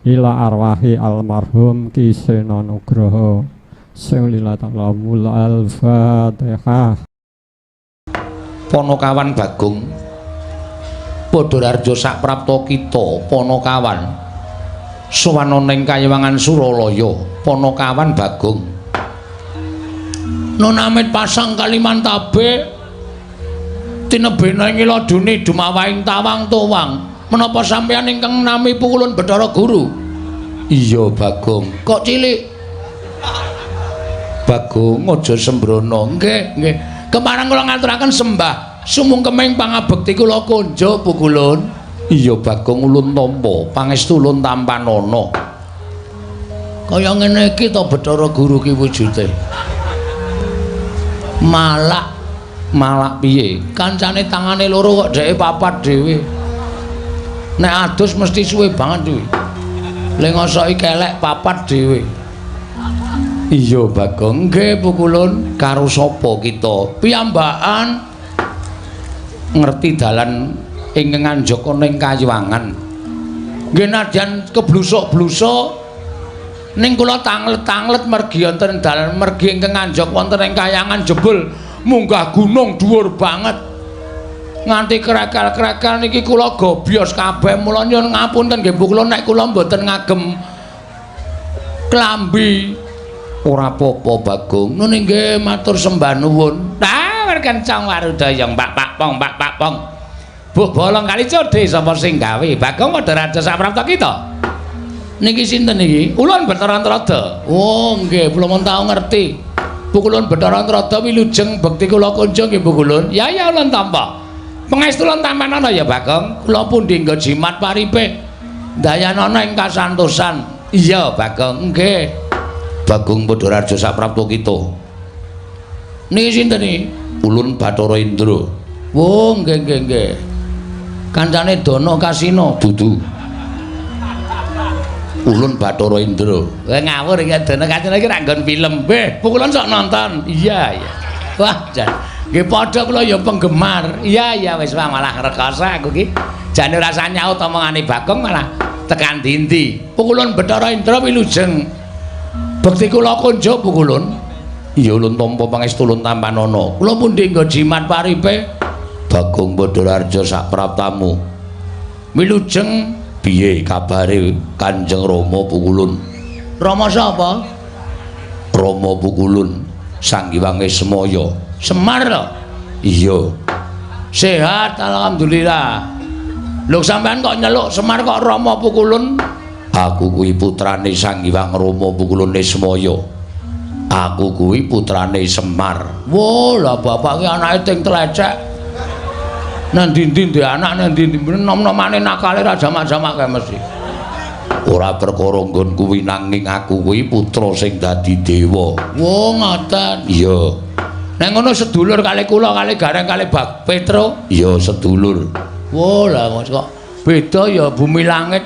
Ila arwahi almarhum Ki Seno Nugroho. Sing lila ta'lamul. Al-Fatihah. Ponokawan Bagong Padhararja saprapta kita Ponokawan sowan ana ing Kayiwangan Suralaya. Ponokawan Bagong nunamit pasang Kalimantabe tinebena ing ladune dumawahing tawang tuwang. Menapa sampeyan ingkang nami pukulun Bathara Guru? Iya Bagong. Kok cilik? Bagong aja sembrono. Nggih, nggih. Kepareng kula ngaturaken sembah sumungkeming pangabekti kula konjo pukulun. Iya Bagong, ulun tampa, pangestu ulun tampanana. Kaya ngene iki to Bathara Guru ki wujude. Malak malak piye? Kancane tangane loro kok dheke papat dhewe. Nek adus mesti suwe banget kuwi. Le ngosoki kelek papat dhewe. Iya Bagong, nggih pukulun. Karo sapa kita? Piyambakan ngerti dalan ingkang anjaka ning Kayiwangan. Nggih nadyan keblusuk-blusuk ning kula tanglet-tanglet mergi wonten dalan mergi ingkang anjak wonten ing Kayangan jebul munggah gunung dhuwur banget. Nganti krekel-krekel niki kula gobyos kabeh, mula nyuwun ngapunten nggih kula nek kula mboten ngagem klambi. Ora apa-apa Bagong. Nun nggih matur sembah nuwun. Ah kencang warudaya mbak pak pong mbak pak pong. Buh bolong kali codhe sapa sing gawe? Bagong padha raja saprapta kita. Niki sinten niki? Ulun Bathara Antrada. Oh nggih, kula mun tau ngerti. Pukulun Bathara Antrada wilujeng bekti kula kunjung nggih pukulun. Ya ya ulun tampa. Pangestu ulun tampanana ya Bagong. Kula pundi nggo jimat paripe. Dayanana ing kasantosan. Iya Bagong, nggih. Bagong Padharaja saprapta kita. Niki sinten iki? Ulun Bathara Indra. Oh nggih nggih nggih. Kancane Dana Kasino dudu. Ulun Bathara Indra. Kowe ngawur iki, Dana Kasino iki ra nggon film. Beh, pukulun sok nonton. Iya iya. Wah, jan. Nggih padha kula ya penggemar. Iya iya wis malah rekoso aku ki. Jane ora usah nyaut omongane Bagong malah tekan dindi. Pukulun Bathara Indra wilujeng. Bekti kula kunjuk pukulun. Iya ulun tampa, pangestu ulun tampanana. Kula pundi nggo jimat paripe? Bagong Padhararja sapraptamu. Wilujeng piye kabare Kanjeng Rama pukulun? Rama sapa? Rama pukulun Sang Hyang Semaya. Semar lho. Iya. Sehat alhamdulillah. Lho sampean kok nyeluk Semar kok Rama pukulun? Aku kuwi putrane Sang Hyang Rama pukulun Nismaya. Aku kuwi putrane Semar. Wo, lah bapak ki anake ting tlecek. Nang ndi-ndi ndek anak nang ndi-ndi nom-nomane nakale ra jamak-jamak kae mesti. Ora perkara nggon kuwi, nanging aku kuwi putra sing dadi dewa. Wo ngoten. Iya. Nek ngono sedulur kali kula kali Gareng kali Bak Petro. Iya sedulur. Wo lah kok beda ya bumi langit.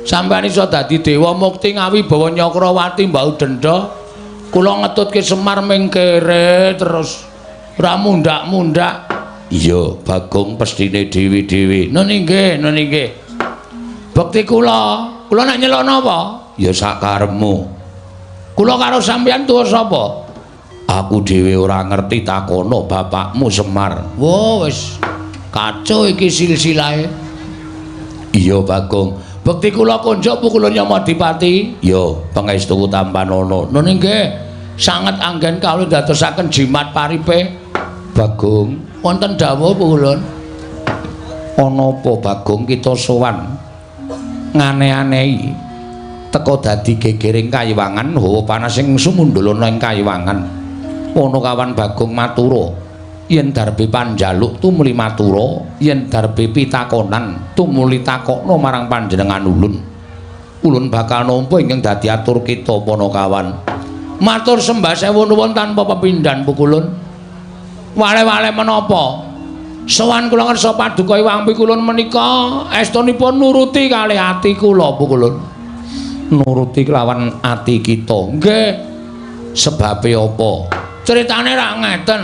Sampeyan iso dadi dewa mukti ngawibawa Nyakrawati mbau denda. Kula ngetutke Semar ming kere terus ora mundak-mundak. Iya, Bagong pestine dhewe-dhewe. Nun inggih, nun inggih. Bekti kula, kula nek nyeluk napa? Ya sakarepmu. Kula karo sampeyan tuwa sapa? Aku dhewe ora ngerti, takono bapakmu Semar. Wo wis kacau iki silsilahe. Iya Bagong. Bekti kula kunjuk pukulun Yamadipati. Ya, pangestu tampanana. Nun inggih, sanget anggen kawula ndadosaken jimat paripe. Bagong, wonten dawuh pukulun. Ana apa Bagong kita sowan ngane-anehi teka dadi gegering kayiwangan, hawa panas sing sumundul ana ing kayiwangan. Ponokawan Bagong matura, yen darbe panjaluk tumuli matura, yen darbe pitakonan tumuli takokna marang panjenengan ulun. Ulun bakal nampa ingkang dadi atur kita Ponokawan. Matur sembah sewu nuwun tanpa pepindhan pukulun. Wale-wale menapa? Sowan kula ngersa paduka Iwang Pikulun menika estunipun nuruti kalih ati kula pukulun. Nuruti kelawan ati kita. Nggih. Sebabe apa? Critane rak ngeten.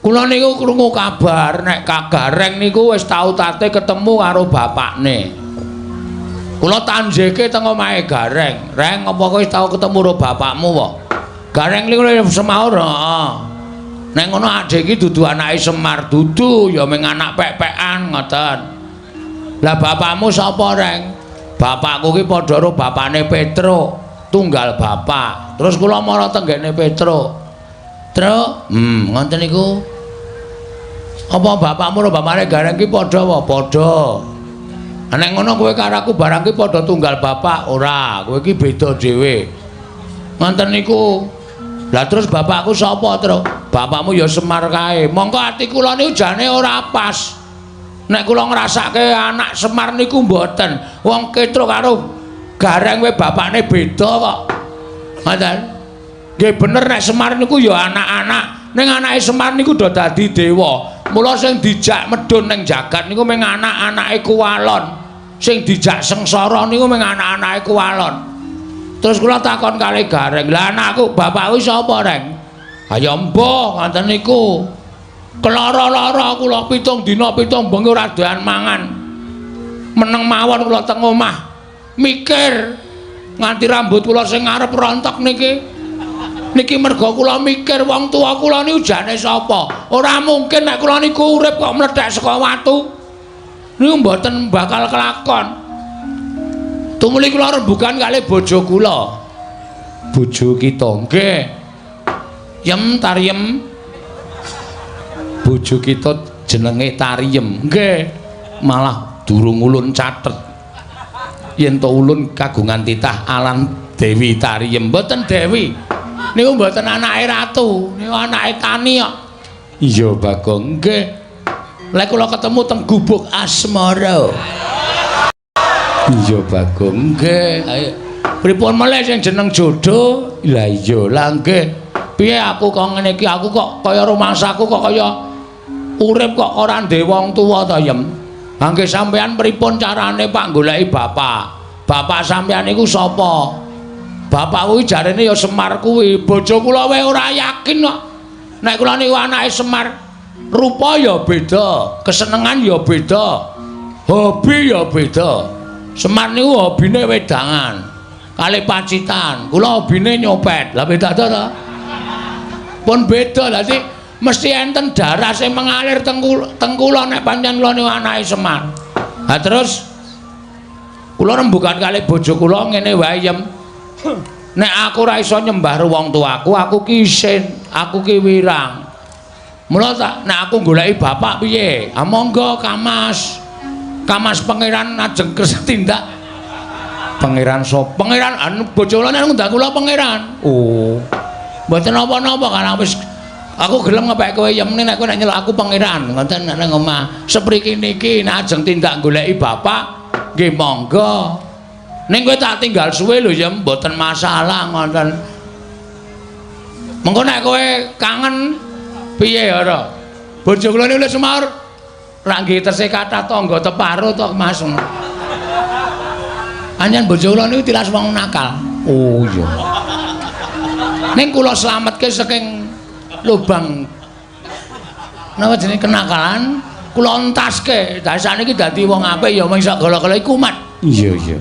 Kula niku krungu kabar nek Kagareng niku wis tau tate ketemu karo bapakne. Kula tanjeke teng omahe Gareng. Reng, apa kowe tau ketemu karo bapakmu wae? Gareng niku semaur, heeh. Nek ngono adhe iki dudu anake Semar, dudu ya mung anak pek-pekan ngoten. Lah bapakmu sapa, Reng? Bapakku ki padha karo bapakne Petruk, tunggal bapak. Terus kula mara tenggene Petruk. Truk, ngoten niku. Apa bapakmu karo bapakne Gareng ki padha apa? Padha. Nek ngono kowe karo aku barang ki padha tunggal bapak, ora, kowe ki beda dhewe. Ngoten niku. Lah terus bapakku sapa, Truk? Bapakmu ya Semar kae. Mongko ati kula niku jane ora pas. Nek kula ngrasake anak Semar niku mboten. Wong Petruk karo Gareng kowe bapakne beda kok. Ngoten. Nggih bener nek Semar niku ya anak-anak. Ning anake Semar niku do dadi dewa. Mula sing dijak medhun ning jagat niku mung anak-anake Kuwalon. Sing dijak sengsara niku mung anak-anake Kuwalon. Terus kula takon kali Gareng, "Lah anakku, bapakku sapa, Reng?" "Ha ya mbah, ngoten niku." Kelara-lara kula 7 dina 7 bengi ora doyan mangan. Meneng mawon kula teng omah. Mikir nganti rambut kula sing ngarep rontok niki. Niki merga kula mikir wong tuwa kula niku jane sapa? Ora mungkin nek kula niku urip kok mlethek saka watu. Niku mboten bakal kelakon. Tumuli kula rembugan kalih bojo kula. Bojo kita nggih. Yem Tariem. Bojo kita jenenge Tariem. Nggih. Malah durung ulun catet. Yen to ulun kagungan titah alan Dewi Tariem. Mboten Dewi. Niku mboten anake ratu, niku anake tani kok. Iya, Bagong. Nggih. Lek kula ketemu teng gubuk asmara. Iya, Bagong. Nggih. Ayo. Pripun melih sing jeneng jodoh? Lah iya, lah nggih. Piye aku kok ngene iki? Aku kok kaya rumangsaku kok kaya urip kok ora ndek wong tuwa to, Yem. Ha nggih sampean pripun carane Pak goleki bapak? Bapak sampean niku sapa? Bapak kuwi jarene ya Semar kuwi. Bojo kula wae ora yakin kok. Nek kula niku anake Semar, rupa ya beda, kesenengan ya beda, hobi ya beda. Semar niku hobine wedangan, kalih pacitan. Kula hobine nyopet. Lah beda to ta? Pun beda. Dadi mesti enten darah sing mengalir teng kula nek pancen kula niku anake Semar. Ha terus kula rembugan kalih bojo kula ngene wae, Yem. Nek aku ora iso nyembah wong tuaku, aku ki isin, aku ki wirang. Mula tak nek aku goleki bapak piye? Ah monggo Kamas. Kamas pangeran ajeng kersa tindak. Pangeran sapa? Pangeran anu bojo kula nek ngundang kula pangeran. Oh. Mboten napa-napa kan wis aku gelem ngepek kowe Yem nek kowe nek nyeluk aku pangeran ngoten nek nang omah. Sepriki niki nek ajeng tindak goleki bapak nggih monggo. Ning kowe tak tinggal suwe lho Yem, mboten masalah ngoten. Mengko nek kowe kangen piye ora? Bojo kula niku semaur rak nggih tesih kathah tangga teparo to Mas. Anjen bojo kula niku tilas wong nakal. Oh iya. Ning kula slametke saking lubang napa jenenge kenakalan, kula entaske. Lah sakniki dadi wong apik ya mung sak gala-gala iku kumat. Iya iya.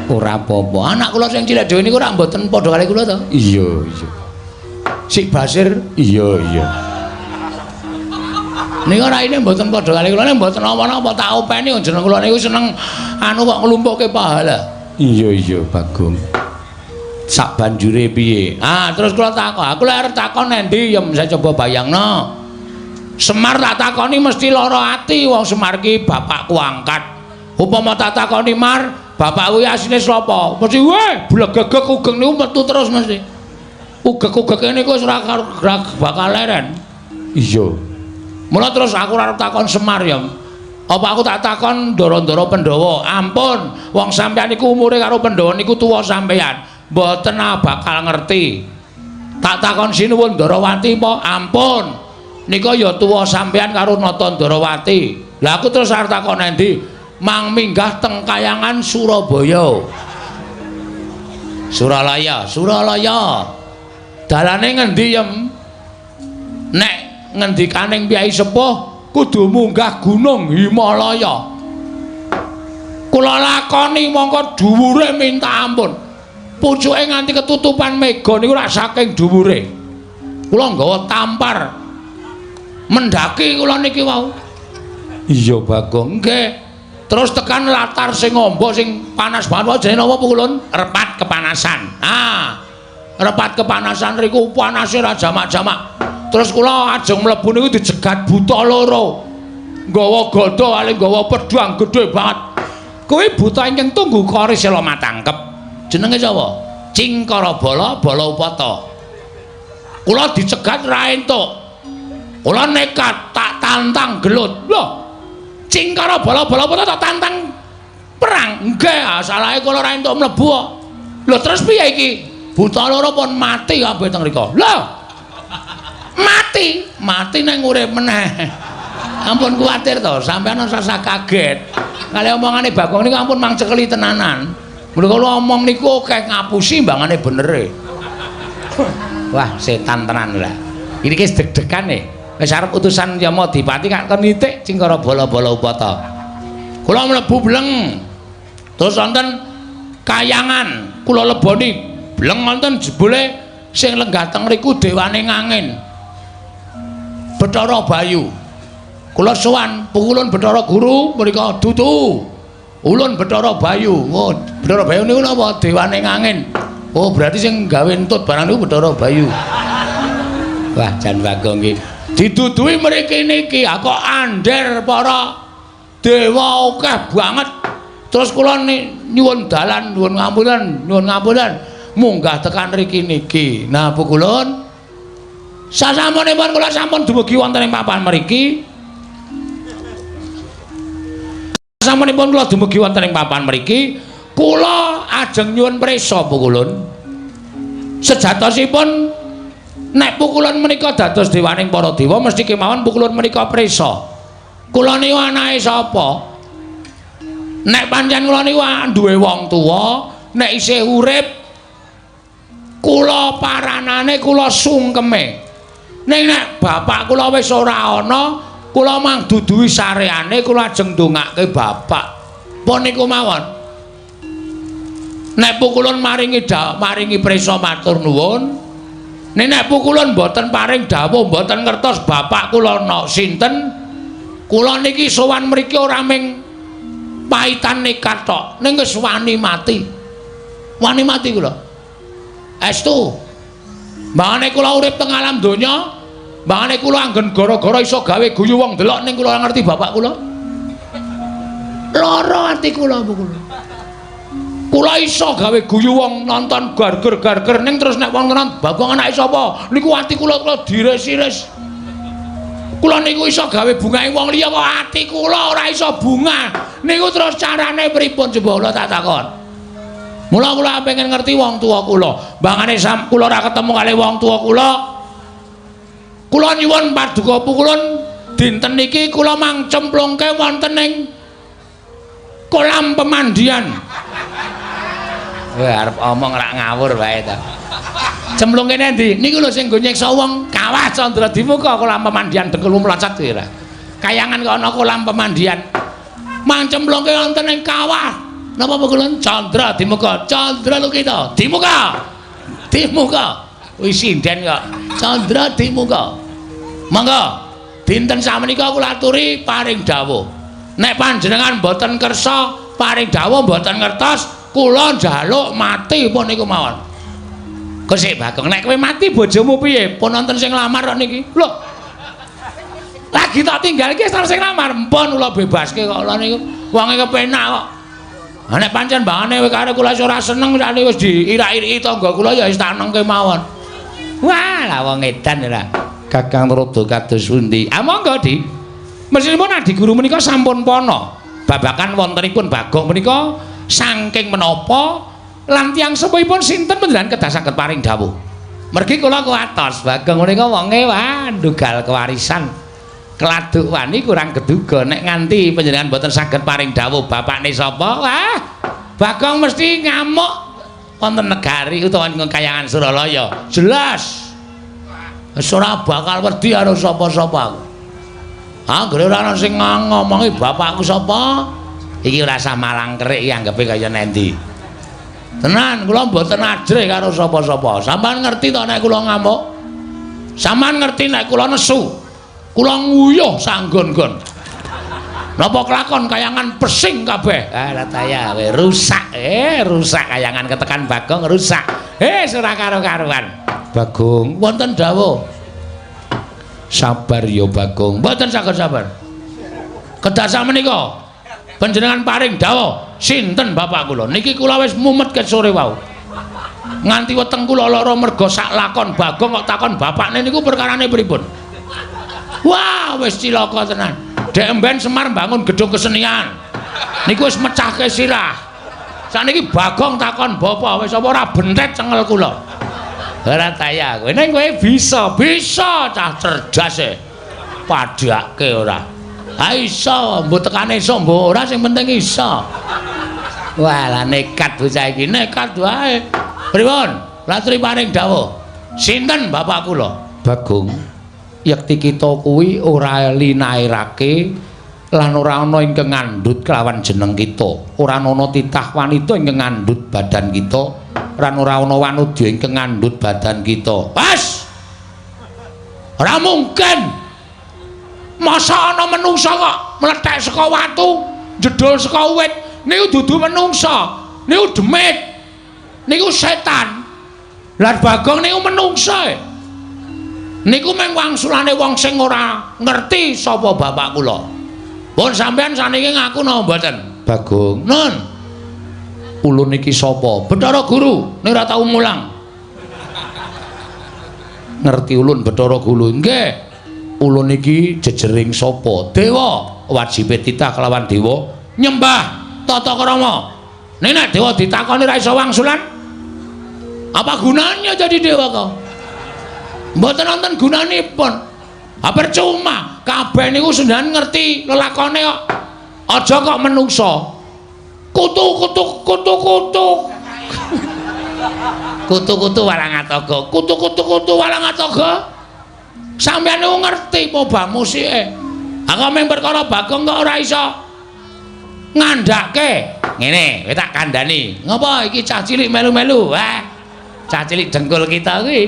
Ora apa-apa. Anak kula sing cilik dhewe niku ora mboten padha kali kula to. Iya iya. Sik Basir, iya iya. Niku raine mboten padha kali kula ning mboten napa-napa tak openi jeneng kula niku seneng anu kok nglumpukke pahala. Iya iya, Bagong. Sak banjure piye? Ah, terus kula takon, aku lek arep takon endi Yem, saya coba bayangno. Semar tak takoni mesti lara ati wong Semar ki bapakku angkat. Upama tak takoni Mar, bapakku asline sapa? Mesti weh blegegeg ugeng niku metu terus mesti. Ugeg-ugege niku wis ora bakal leren. Iya. Mula terus aku ora arep takon Semar ya. Apa aku tak takon ndara-ndara Pandhawa? Ampun, wong sampeyan iku umure karo Pandhawa niku tuwa sampeyan. Mboten bakal ngerti. Tak takon sinuwun Ndarawati apa? Ampun. Nika ya tuwa sampeyan karo Nata Ndarawati. Lah aku terus arep takon endi? Mang minggah teng Kayangan Surabaya. Suralaya, Suralaya. Dalane ngendi, Yem? Nek ngendikaning Kyai Sepuh kudu munggah Gunung Himalaya. Kula lakoni mongko dhuwure minta ampun. Pucuke nganti ketutupan mega niku rak saking dhuwure. Kula nggawa tampar mendaki kula niki wau. Iya Bagong, nggih. Terus tekan latar sing amba sing panas banget wae jenenge napa Pukulun? Repat kepanasan. Ah. Repat kepanasan riku panase ra jamak-jamak. Terus kula ajeng mlebu niku dijegat buta loro. Nggawa gada kali nggawa pedhang gedhe banget. Kuwi buta ingkang tunggu kori sela matangkep. Jenenge sapa? Cingkara Bala Bala Upata. Kula dicegat ra entuk. Kula nekat tak tantang gelut. Loh. Cingkara Bala Bala Upata tak tantang perang. Nggih, salahe kula ra entuk mlebu kok. Lho terus piye iki? Buta loro pun mati kabeh teng mriku. Lho. Mati, mati nang urip meneh. Ampun kuwatir to, sampeyan ora usah kaget. Kali omongane Bagong niku ampun mang cekeli tenanan. Mula kula omong niku akeh ngapusi mbangane benere. Wah, setan tenan lah. Ini ki deg-degan e. Wis arep utusan Yamadipati kak kon nitik Cingkara Bala-bala Upata. Kula mlebu bleng. Terus wonten kayangan, kula leboni bleng wonten jebule sing lenggah teng mriku dewane ngangin. Bathara Bayu. Kula sowan pukulun Bathara Guru mriku dudu. Ulun Bathara Bayu. Oh, Bathara Bayu niku napa? Dewane ngangin. Oh, berarti sing gawe entut barang niku Bathara Bayu. Wah, jan Bagong iki. Diduduhi mriki niki, kok ander para dewa akeh banget. Terus kula nyuwun dalan, nyuwun ngapunten, nyuwun ngapunten, munggah tekan mriki niki. Nah, pukulun sasampunipun kula sampun dumugi wonten ing papan mriki. Sasampunipun kula dumugi wonten ing papan mriki, kula ajeng nyuwun prisa pukulun. Sejatosipun nek pukulun menika dados dewaning para dewa mesti kemawon pukulun menika prisa. Kula niku anake sapa? Nek pancen kula niku duwe wong tuwa, nek isih urip kula paranane kula sungkeme. Ning nek bapak kula wis ora ana, kula mang duduhi sareane kula ajeng ndongake bapak. Pun niku mawon. Nek pukulun maringi maringi prisa matur nuwun. Nek nek pukulun mboten paring dawuh, mboten ngertos bapak kula ana sinten, kula niki sowan mriki ora ming paitan nekat tok, ning wis wani mati. Wani mati kula. Estu. Mbangane kula urip teng alam donya, mbangane kula anggen gara-gara iso gawe guyu wong delok ning kula ngerti bapak kula. Lara ati kula pukul. Kula iso gawe guyu wong nonton garger-garger ning terus nek wong tenan Bagong anake sapa? Niku ati kula kula diris-iris. Kula niku iso gawe bungahe wong liya kok ati kula ora iso bunga. Niku terus carane pripun coba kula tak takon. Mula kula pengen ngerti wong tuwa kula. Mbangane kula ora ketemu kali wong tuwa kula. Kula nyuwun paduka pukulun dinten niki kula mang cemplungke wonten ing kolam pemandian. Wah, arep omong rak ngawur wae ta. Cemplungke endi? Niku lho sing nggo nyiksa wong Kawah Candra Dimuka kolam pemandian dengkul mlocot kuwi ra. Kayangan kok ana kolam pemandian. Mang cemplungke wonten ing kawah. Napa pukulun Candra Dimuka? Candra Lukita. Dimuka. Dimuka. Wis sinden kok. Candra Dimuka. Monggo dinten samenika kula aturi paring dawuh. Nek panjenengan mboten kersa paring dawuh mboten ngertos, kula njaluk mati pun niku mawon. Kok sik Bagong, nek kowe mati bojomu piye? Pun wonten sing nglamar kok niki. Lho. Lagi tak tinggal iki wis sing nglamar. Mpun kula bebaske kok kula niku. Wonge kepenak kok. Ha nek pancen mbangane kowe karo kula wis ora seneng sakniki wis diirak-iriki tangga kula ya wis tak nengke mawon. Wah, lah wong edan ora. Kakang Rada kados pundi? Ah monggo, Dik. Mestinipun Adi Guru menika sampun pana babakan wontenipun Bagong menika saking menapa lan tiyang sepuhipun sinten panjenengan kedah saged paring dawuh. Mergi kula kuwatos Bagong menika wonge wah ndugal kewarisan. Keladuk wani kurang geduga nek nganti panjenengan boten saged paring dawuh bapakne sapa? Wah, Bagong mesti ngamuk wonten negari utawa ing kayangan Suralaya. Jelas. Wis ora bakal wedi karo sapa-sapa aku. Anggere ora ana sing ngomongi bapakku sapa, Iki ora usah malang kerik iki anggepe kaya nendi. Tenan kula mboten ajrih karo sapa-sapa. Sampeyan ngerti to nek kula ngamuk? Sampeyan ngerti nek kula nesu? Kula nguyuh sanggon-gon. Napa kelakon kayangan pesing kabeh? Ah, ya rusak. Rusak kayangan ketekan Bagong rusak. Ora karo-karuan. Bagong, wonten dawuh. Sabar ya Bagong. Mboten saged sabar. Kedah menika panjenengan paring dawuh sinten bapak kula? Niki kula wis mumet ket sore wau. Nganti weteng kula lara merga sak lakon Bagong kok takon bapakne niku perkarane pripun? Wah, wis cilaka tenan. Dek emben Semar mbangun gedung kesenian. Niku wis mecahke sirah. Saniki Bagong takon bapak wis apa ora bentet cengel kula. Ora taya kowe. Ning kowe bisa, bisa cah cerdas e. Padhake ora. Ha iso, mbok tekane iso mbok ora sing penting iso. Wah, lah nekat bocah iki, nekat wae. Pripun? Latri paring dawuh. Sinten bapak kula? Bagong. Yekti kita kuwi ora linairake lan ora ana ingkang ngandhut kelawan jeneng kita. Ora ana titah wanita ingkang ngandhut badan kita, lan ora ana wanudya ingkang ngandhut badan kita. Wes. Ora mungkin. Masa ana menungsa kok mlethek saka watu, jedul saka wit, niku dudu menungsa, niku demit. Niku setan. Lah Bagong niku menungsa. Niku mung wangsulane wong sing ora ngerti sapa bapak kula. Pun sampean saniki ngaku napa mboten? Bagong. Nun. Ulun iki sapa? Bathara Guru, ning ora tau mulang. Ngerti ulun Bathara Guru? Nggih. Ulun iki jejering sapa? Dewa. Wajibe titah kelawan dewa nyembah tata krama. Ning nek dewa ditakoni ra iso wangsulan, apa gunanya jadi dewa kok? Mboten wonten gunanipun. Ha percuma, kabeh niku sendan ngerti lelakone kok. Aja kok menungsa. Kutu kutu kutu kutu. Kutu kutu walang atoga. Kutu kutu kutu walang atoga. Sampeyan niku ngerti pobah musike. Ha kok mung perkara Bagong kok ora iso ngandhake. Ngene, kowe tak kandhani. Ngopo iki cah cilik melu-melu? Wah. Cah cilik dengkul kita kuwi.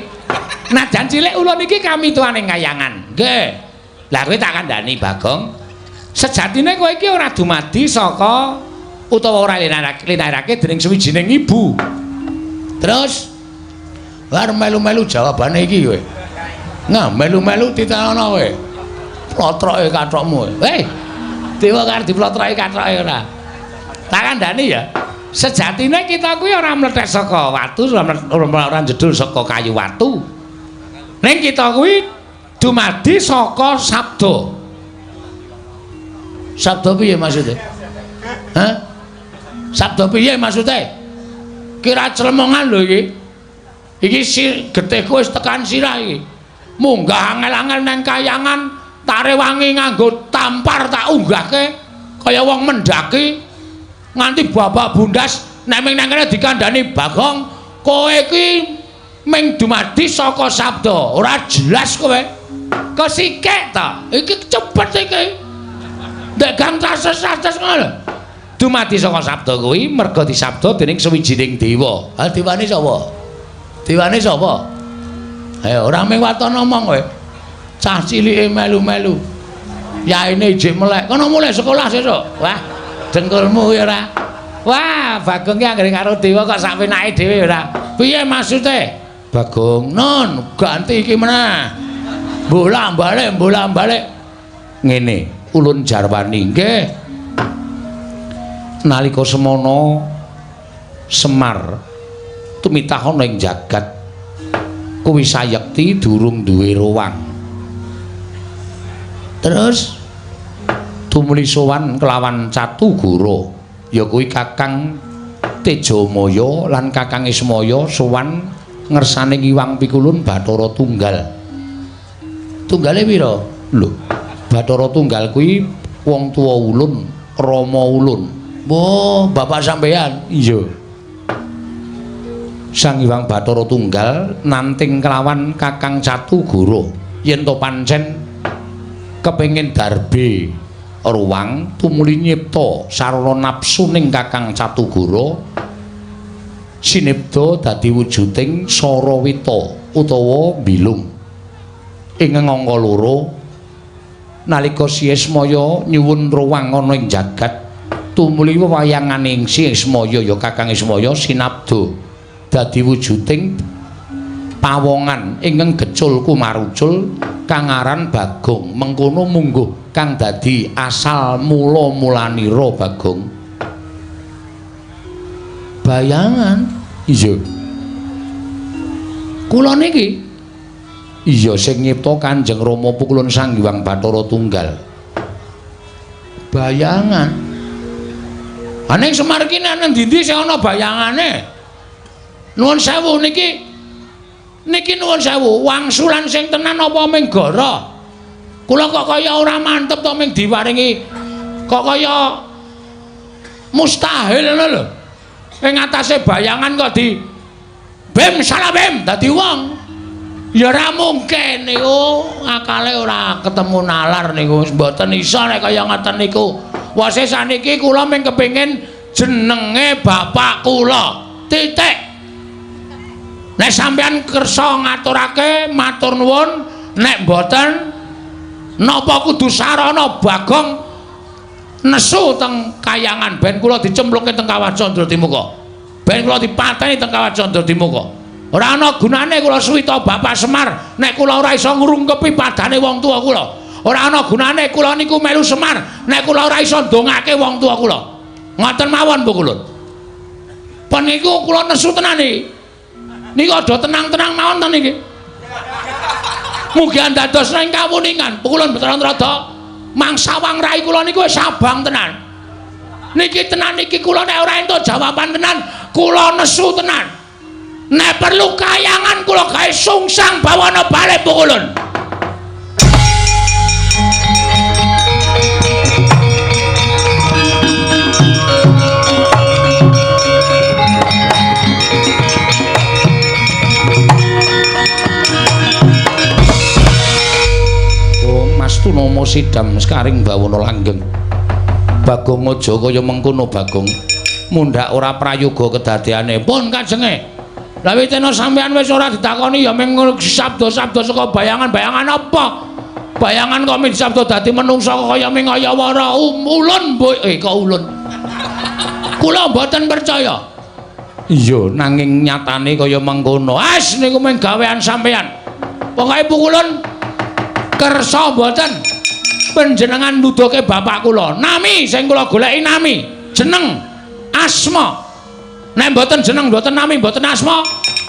Najan cilik ulun iki kami tuane kayangan. Nggih. Lah kowe tak kandhani Bagong. Sejatine kowe iki ora dumadi saka utawa ora linairake dening suwijining ibu. Terus war melu-melu jawabane iki kowe. Nah, melu-melu titenono kowe. Plotroke kathokmu. Hei. Dewa karo diplotroke kathoke ora. Tak kandhani ya. Sejatine kita kuwi ora mlethek saka watu, ora jedul saka kayu watu. Ning kita kuwi dumadi saka sabda. Sabda piye maksude? Hah? Sabda piye maksude? Kira clemongan lho iki. Iki getihku wis tekan sirah iki. Munggah angel-angel nang kayangan, tarewangi nganggo tampar tak unggahke kaya wong mendaki nganti babak bundas nek ming nang kene dikandhani Bagong, kowe iki ming dumadi saka sabda. Ora jelas kowe. Kesikek ta? Iki cepet iki. Ndek gang tases-tases ngono lho. Dumadi saka sabda kuwi merga disabda dening suwijining dewa. Ha dewane sapa? Dewane sapa? Ayo ora mung waton ngomong kowe. Cah cilike melu-melu. Yaine ijik melek. Kono mulih sekolah sesuk. Wah, dengkulmu ya ora. Wah, Bagong ki anggere karo dewa kok sak penake dhewe ora. Piye maksude? Bagong, nun ganti iki meneh. Bolak-balik, bolak-balik. Ngene, ulun jarwani nggih. Nalika semono Semar tumitah ana ing jagat kuwi sayekti durung duwe ruwang. Terus tumuli sowan kelawan Catugara, ya kuwi Kakang Tejamaya lan Kakang Ismaya sowan ngersane Ngiwang Pikulun Bathara Tunggal. Tunggale pira? Lho, Bathara Tunggal kuwi wong tuwa ulun, rama ulun. Oh, bapak sampeyan? Iya. Sang Hyang Bathara Tunggal nanting kelawan Kakang Catugara yen to pancen kepengin darbe Ruwang tumuli nyipta sarana nafsuning Kakang Catugara sinebda dadi wujuding Sarawita utawa Bilung. Ing angka loro nalika Si Ismaya nyuwun ruwang ana ing jagat tumuli wewayanganing Si Ismaya ya Kakang Ismaya sinabda dadi wujuding pawongan ingkang gecul kumarucul kang aran Bagong. Mengkono mungguh kang dadi asal mula-mulanira Bagong. Bayangan iya kula niki iya sing nyipta Kanjeng Rama Pukulun Sang Hyang Bathara Tunggal. Bayangan ning Semar iki nang ndi-ndi sing ana bayangane. Nuwun sewu niki niki nuwun sewu wangsulan sing tenan apa ming gara? Kula kok kaya ora mantep to ming diwaringi kok kaya mustahil ngono lho. Ing atase bayangan kok di bim salah bim dadi wong. Ya ora mungkin niku, akale ora ketemu nalar niku mboten iso nek kaya ngoten niku. Wase saniki kula ming kepengin jenenge bapak kula. Titik. Nek sampeyan kersa ngaturake matur nuwun, nek mboten napa kudu sarana Bagong nesu teng kayangan ben kula dicemplungke teng Kawah Candradimuka. Ben kula dipateni teng Kawah Candradimuka. Ora ana gunane kula suwita Bapak Semar nek kula ora iso ngrungkepi padane wong tuwa kula. Ora ana gunane kula niku melu Semar nek kula ora iso ndongake wong tuwa kula. Ngoten mawon Bu Kulun. Pun niku kula nesu tenan iki. Niku aja tenang-tenang mawon to niki. Mugi andados ing kawuningan Pukulun Bathara Narada mangsawang rai kula niku wis abang tenan. Niki tenan niki kula nek ora entuk jawaban tenan, kula nesu tenan. Nek perlu kayangan kula gawe sungsang bawana bali Pukulun. Mas Tunomo sidam sekaring bawana langgeng. Bagong aja kaya mengkono Bagong. Mundhak ora prayoga kedadeane. Pun kajenge. Lah witena sampean wis ora ditakoni ya ming sabda-sabda saka bayangan-bayangan apa? Bayangan kok ming sabda dadi menungsa kaya ming ayawara ulun kok ulun. Kula mboten percaya. Iya, nanging nyatane kaya mengkono. As niku ming gawean sampean. Pokoke Pukulun kersa mboten panjenengan nuduhke bapak kula. Nami sing kula goleki nami, jeneng, asma. Nek mboten jeneng, mboten nami, mboten asma,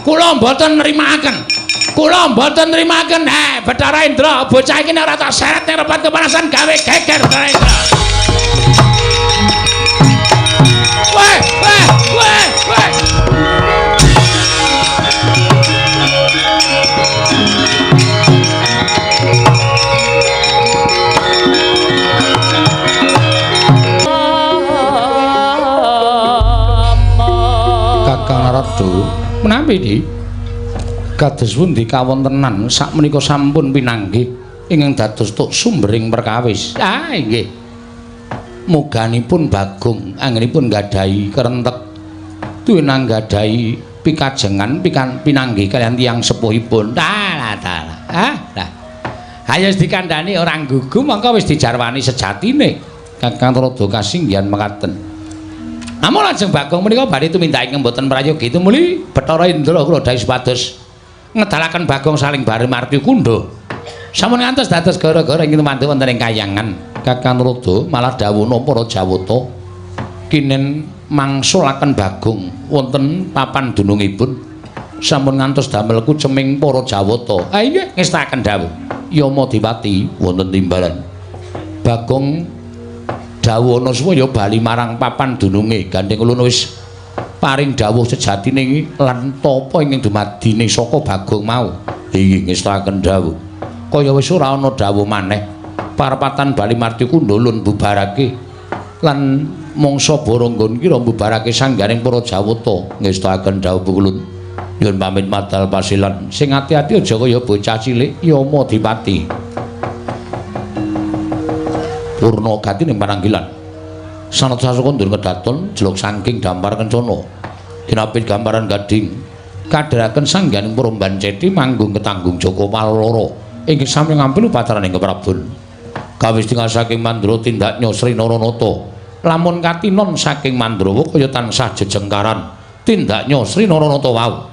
kula mboten nrimakaken. Kula mboten nrimakaken. Bathara Indra, bocah iki nek ora tak seret ning repat kepanasan gawe geger Bathara Indra. Weh, weh, weh, weh. Kakang Narada, menawi di kados pundi kawontenan sakmenika sampun pinanggih ingkang dados tuk sumbering perkawis. Ah inggih. Muganipun Bagong anggenipun nggadahi kerentek tuwin nggadahi pikajengan pinanggih kaliyan tiyang sepuhipun. Dalah dalah. Ah lah. Ayo dikandhani ora gugu mongko wis dijarwani sejatine. Kakang Narada kasinggihan mekaten. Namung lajeng Bagong menika badhe tumindak ingkang boten prayogi tumuli Bathara Indra kula dawuh supados ngedalaken Bagong saling bareng marti kundha. Sampun ngantos dados gara-gara ing tumantu wonten ing kayangan. Kakang Narada malah dawuhna para Jawata kinen mangsulaken Bagong wonten papan dunungipun. Sampun ngantos damel kuceming para Jawata. Ah inggih ngestakaken dawuh. Yama Dipati wonten timbalan. Bagong dawuhana supaya bali marang papan dununge. Gandeng ulun wis paring dawuh sejatine lan tapa ingkang dumadine saka Bagong mau. Inggih ngestakaken dawuh. Kaya wis ora ana dawuh maneh. Parapatan bali marti kundha ulun bubarake lan mangsa baranggon kira mbubarake sanggaring para Jawata. Ngestakaken dawuh ulun. Nyuwun pamit madal pasilan. Sing ati-ati aja kaya bocah cilik Yama Dipati. Purna gati ning pananggilan. Sanata sasuka ndur kedaton jeluk saking dampar kencana. Kinapit gambaran gading kadheraken sangganing Puromban Ceti manggung ketanggung Joko Paloro inggih sami ngampil upacaraning keprabon. Kawis tinggal saking Mandra tindaknya Sri Naranata. Lamun katinon saking Mandrawa kaya tansah jejengkaran tindaknya Sri Naranata wau.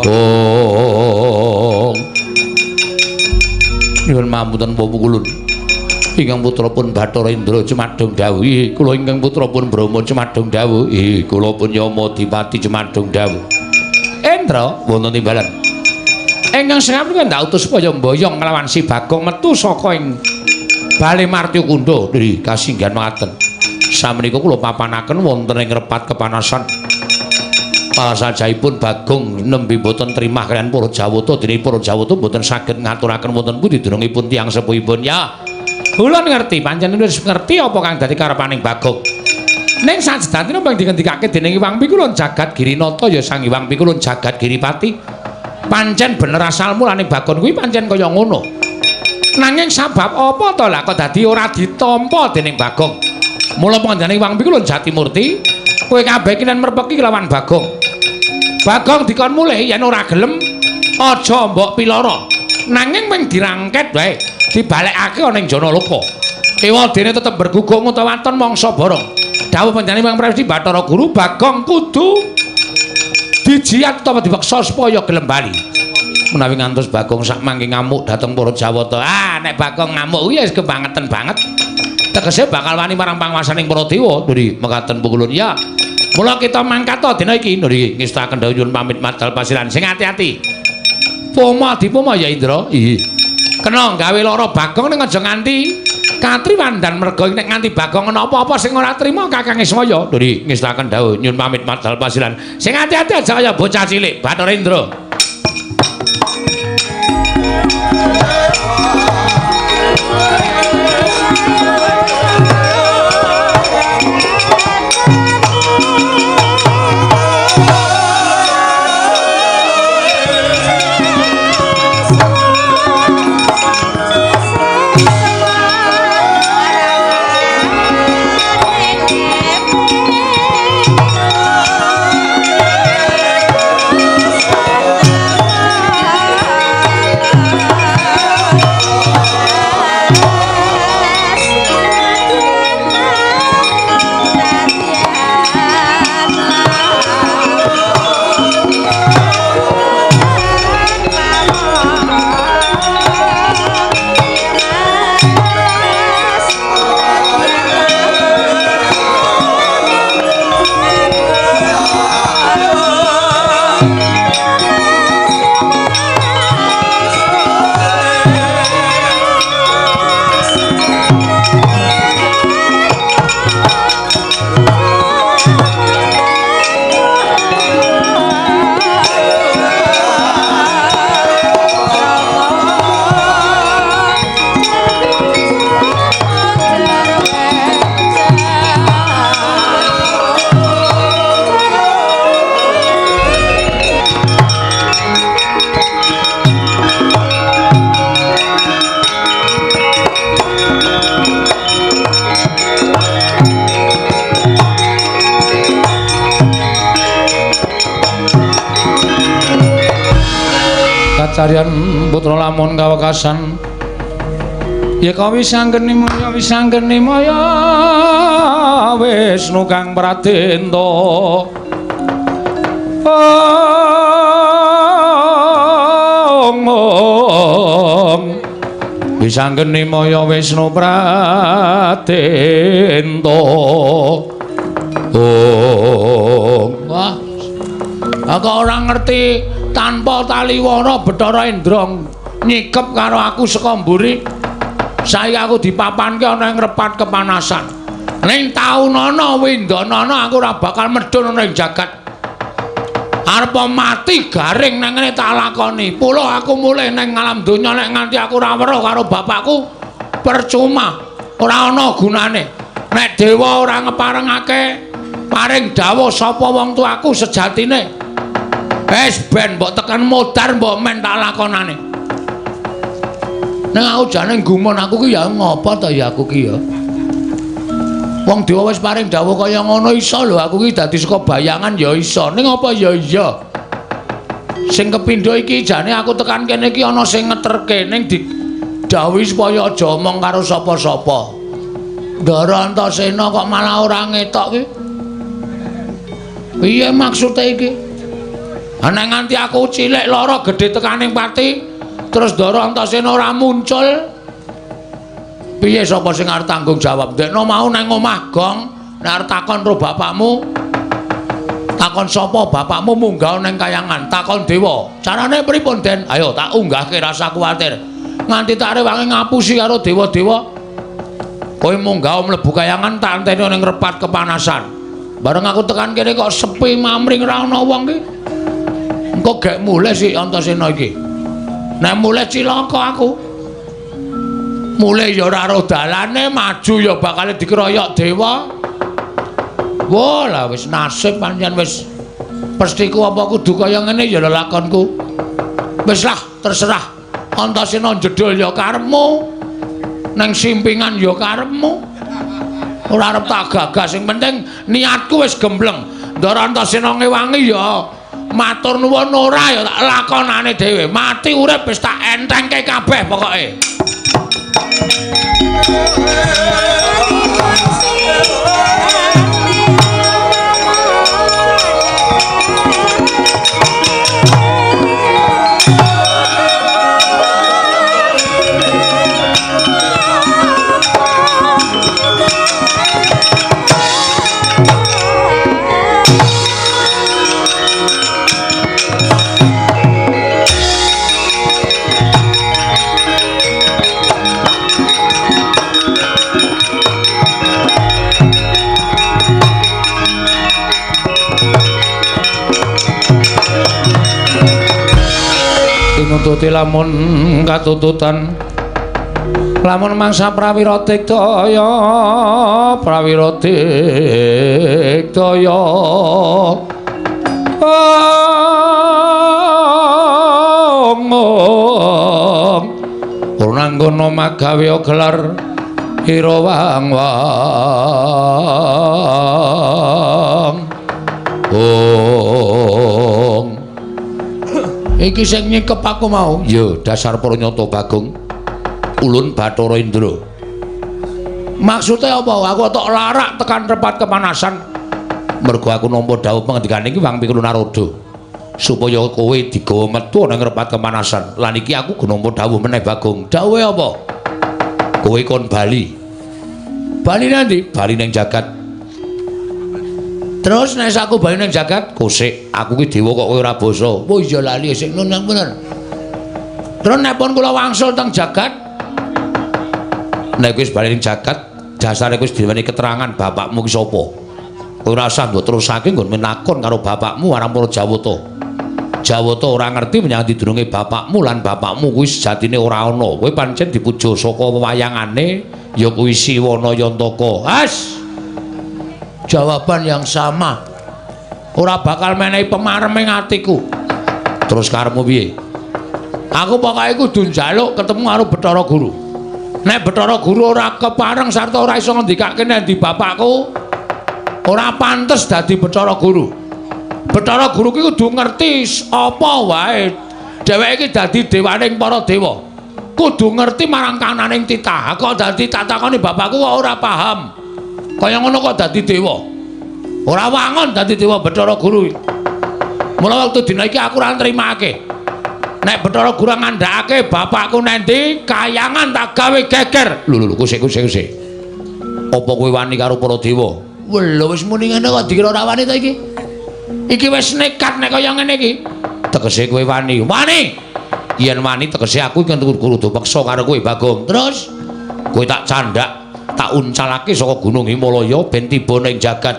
Oh. Nyuwun mamunten pukulun. Ingkang putra pun Bathara Indra Cemadung dawuh, kula ingkang putra pun Brahma Cemadung dawuh, kula pun Yama Dipati Cemadung dawuh. Indra wonten timbalan. Ingkang sengap menika ndak utus supaya mboyong nglawan si Bagong metu saka ing Bale Martya Kunda. Nggih, kasinggihan mekaten. Samenika kula papanaken wonten ing repat kepanasan. Palasajahipun Bagong nembe boten trimah kaliyan para Jawata, dene para Jawata boten saged ngaturaken wonten pundi dunungipun tiyang sepuhipun. Ya. Kula ngerti, pancen wis ngerti apa kang dadi karepaning Bagong. Ning sajatine ping dingendikake dening Hyang Pikulun Jagat Girinata ya Sang Hyang Pikulun Jagat Giripati. Pancen bener asal mulane Bagong kuwi pancen kaya ngono. Nanging sabab apa to lah kok dadi ora ditampa dening Bagong? Mula panjenengane Hyang Pikulun Jatimurti, kowe kabeh iki nen merpeki kelawan Bagong. Bagong dikon mulih yen ora gelem aja mbok piloro. Nanging ping dirangket wae dibalekake ana ing Janaloka. Ewadene tetep bergugung utawa waton mangsa barong. Dawuh panjenengan Hyang Prawisti Bathara Guru Bagong kudu dijiat utawa dipeksa supaya gelem bali. Menawi ngantos Bagong sak mangke ngamuk dhateng para Jawata. Ah, nek Bagong ngamuk kuwi wis kebangeten banget. Tegese bakal wani marang panguwasaning para dewa. Nggih, mekaten pukulun. Ya. Mula kita mangkat dina iki. Nggih, ngestakaken dawuh nyuwun pamit madal pasiran. Sing ati-ati. Poma dipoma ya Indra. Iya. Kena gawe lara Bagong ning aja nganti katriwandan merga nek nganti Bagong ana apa-apa sing ora trima Kakang Ismaya. Nggih, ngestakaken dawuh nyuwun pamit madal pasiran. Sing ati-ati aja kaya bocah cilik Bathara Indra. Kacarian putra lamun kawekasan ya kawisanggeni maya wisanggeni maya Wisnu kang pradenta. Ong wisanggeni maya Wisnu pradenta. Ong wah aku ora ngerti tanpa taliwana Bathara Indra nyikep karo aku saka mburi. Saiki aku dipapanke ana ing repat kepanasan. Ning taunana windanana aku ora bakal medhun ana ing jagat. Arep mati garing nang ngene tak lakoni. Puluh aku mulih ning alam donya nek nganti aku ora weruh karo bapakku percuma, ora ana gunane. Nek dewa ora ngeparengake paring dawuh sapa wong tuaku sejatine. Wis ben mbok tekan modar mbok men tak lakonane. Nang aku jane gumun aku ki ya ngopo to ya aku ki ya. Wong dewa wis paring dawuh kaya ngono iso lho aku ki dadi saka bayangan ya iso. Ning apa ya iya. Sing kepindho iki jane aku tekan kene iki ana sing ngeterke ning didhawuhi supaya aja omong karo sapa-sapa. Ndara Antasena kok malah ora ngetok ki. Piye maksude iki? Ana nganti aku cilik lara gedhe tekaning pati terus Ndara Antasena ora muncul. Piye sapa sing arep tanggung jawab? Ndekno mau nang omah gong, nek arep takon karo bapakmu, takon sapa bapakmu munggah nang kayangan, takon dewa. Carane pripun, Den? Ayo tak unggahke rasa kuwatir. Nganti tak rewangi ngapusi karo dewa-dewa. Kowe munggah mlebu kayangan tak enteni ning repat kepanasan. Bareng aku tekan kene kok sepi mamring ra ana wong ki. Engko gek mulih si Antasena iki. Nek mulih cilaka aku. Mulih ya ora ro dalane, maju ya bakal dikeroyok dewa. Wah, lah wis nasib pancen wis pestiku apa kudu kaya ngene ya lelakonku. Wis lah, terserah. Antasena jedul ya karepmu. Neng simpingan ya karepmu. Ora arep tak gagas, sing penting niatku wis gembleng. Ndara Antasena ngewangi ya matur nuwun ora ya tak lakonane dhewe. Mati urip wis tak entengke kabeh pokoke. Tinututi lamun katututan lamun mangsa prawira tiktaya prawira tiktaya ong urnanggono magawe gelar ira wang wang ong. Iki sing nyikep aku mau. Ya, dasar pranyata Bagong. Ulun Bathara Indra. Maksude apa? Aku tok larak tekan repat kepanasan. Mergo aku nampa dawuh pengendikane iki Wang Pikul Narada. Supaya kowe digawa metu nang repat kepanasan. Lan iki aku nampa dawuh meneh Bagong. Dawuhe apa? Kowe kon bali. Bali nanti? Bali ning jagat. Terus nek aku bali ning jagat, kosik, aku ki dewa kok kowe ora basa. Oh iya lali sik nun bener. Terus nek pun kula wangsul teng jagat, nek wis bali ning jagat, dasare wis diweni keterangan bapakmu ki sapa. Kowe ora usah mbok terusake nggon menakon karo bapakmu marang para Jawata. Jawata ora ngerti menyang didurunge bapakmu lan bapakmu kuwi sejatine ora ana. Kowe pancen dipuja saka wewayangane ya kuwi Siwana Yantaka. Has. Jawaban yang sama. Ora bakal menehi pemarem ing atiku. Terus karepmu piye? Aku pokoke kudu njaluk ketemu karo Bathara Guru. Nek Bathara Guru ora kepareng sarta ora iso ngendikake nek ndi bapakku, ora pantes dadi Bathara Guru. Bathara Guru ki kudu ngerti apa wae. Dheweke iki dadi dewaning para dewa. Kudu ngerti marang kananing titah. Kok dadi tak takoni bapakku kok ora paham. Kaya ngono kok dadi dewa. Ora wangun dadi dewa Bathara Guru. Mula wektu dina iki aku ora nrimake. Nek Bathara Guru ngandhakake bapakku nendi, kayangan tak gawe geger. Lho lho kusik kusik kusik. Apa kowe wani karo para dewa? Lho wis muni ngene kok dikira ora wani ta iki? Iki wis nekat nek kaya ngene iki. Tegese kowe wani. Wani. Yen wani tegese aku iki kudu peksa karo kowe Bagong. Terus kowe tak candhak, tak uncalake saka Gunung Himalaya ben tiba ning jagat.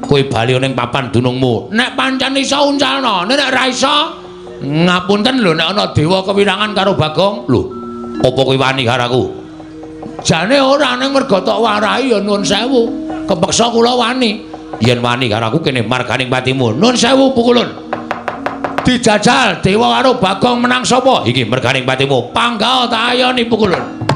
Kowe bali ning papan dunungmu. Nek pancen iso uncalno, nek ora iso ngapunten lho nek ana dewa kewirangan karo Bagong. Lho, apa kowe wani karo aku? Jane ora, ning mergo tok warahi ya nuwun sewu. Kepeksa kula wani. Yen wani karo aku kene marganing patimu. Nuwun sewu pukulun. Dijajal dewa karo Bagong menang sapa? Iki merganing patimu. Panggah tak ayoni pukulun.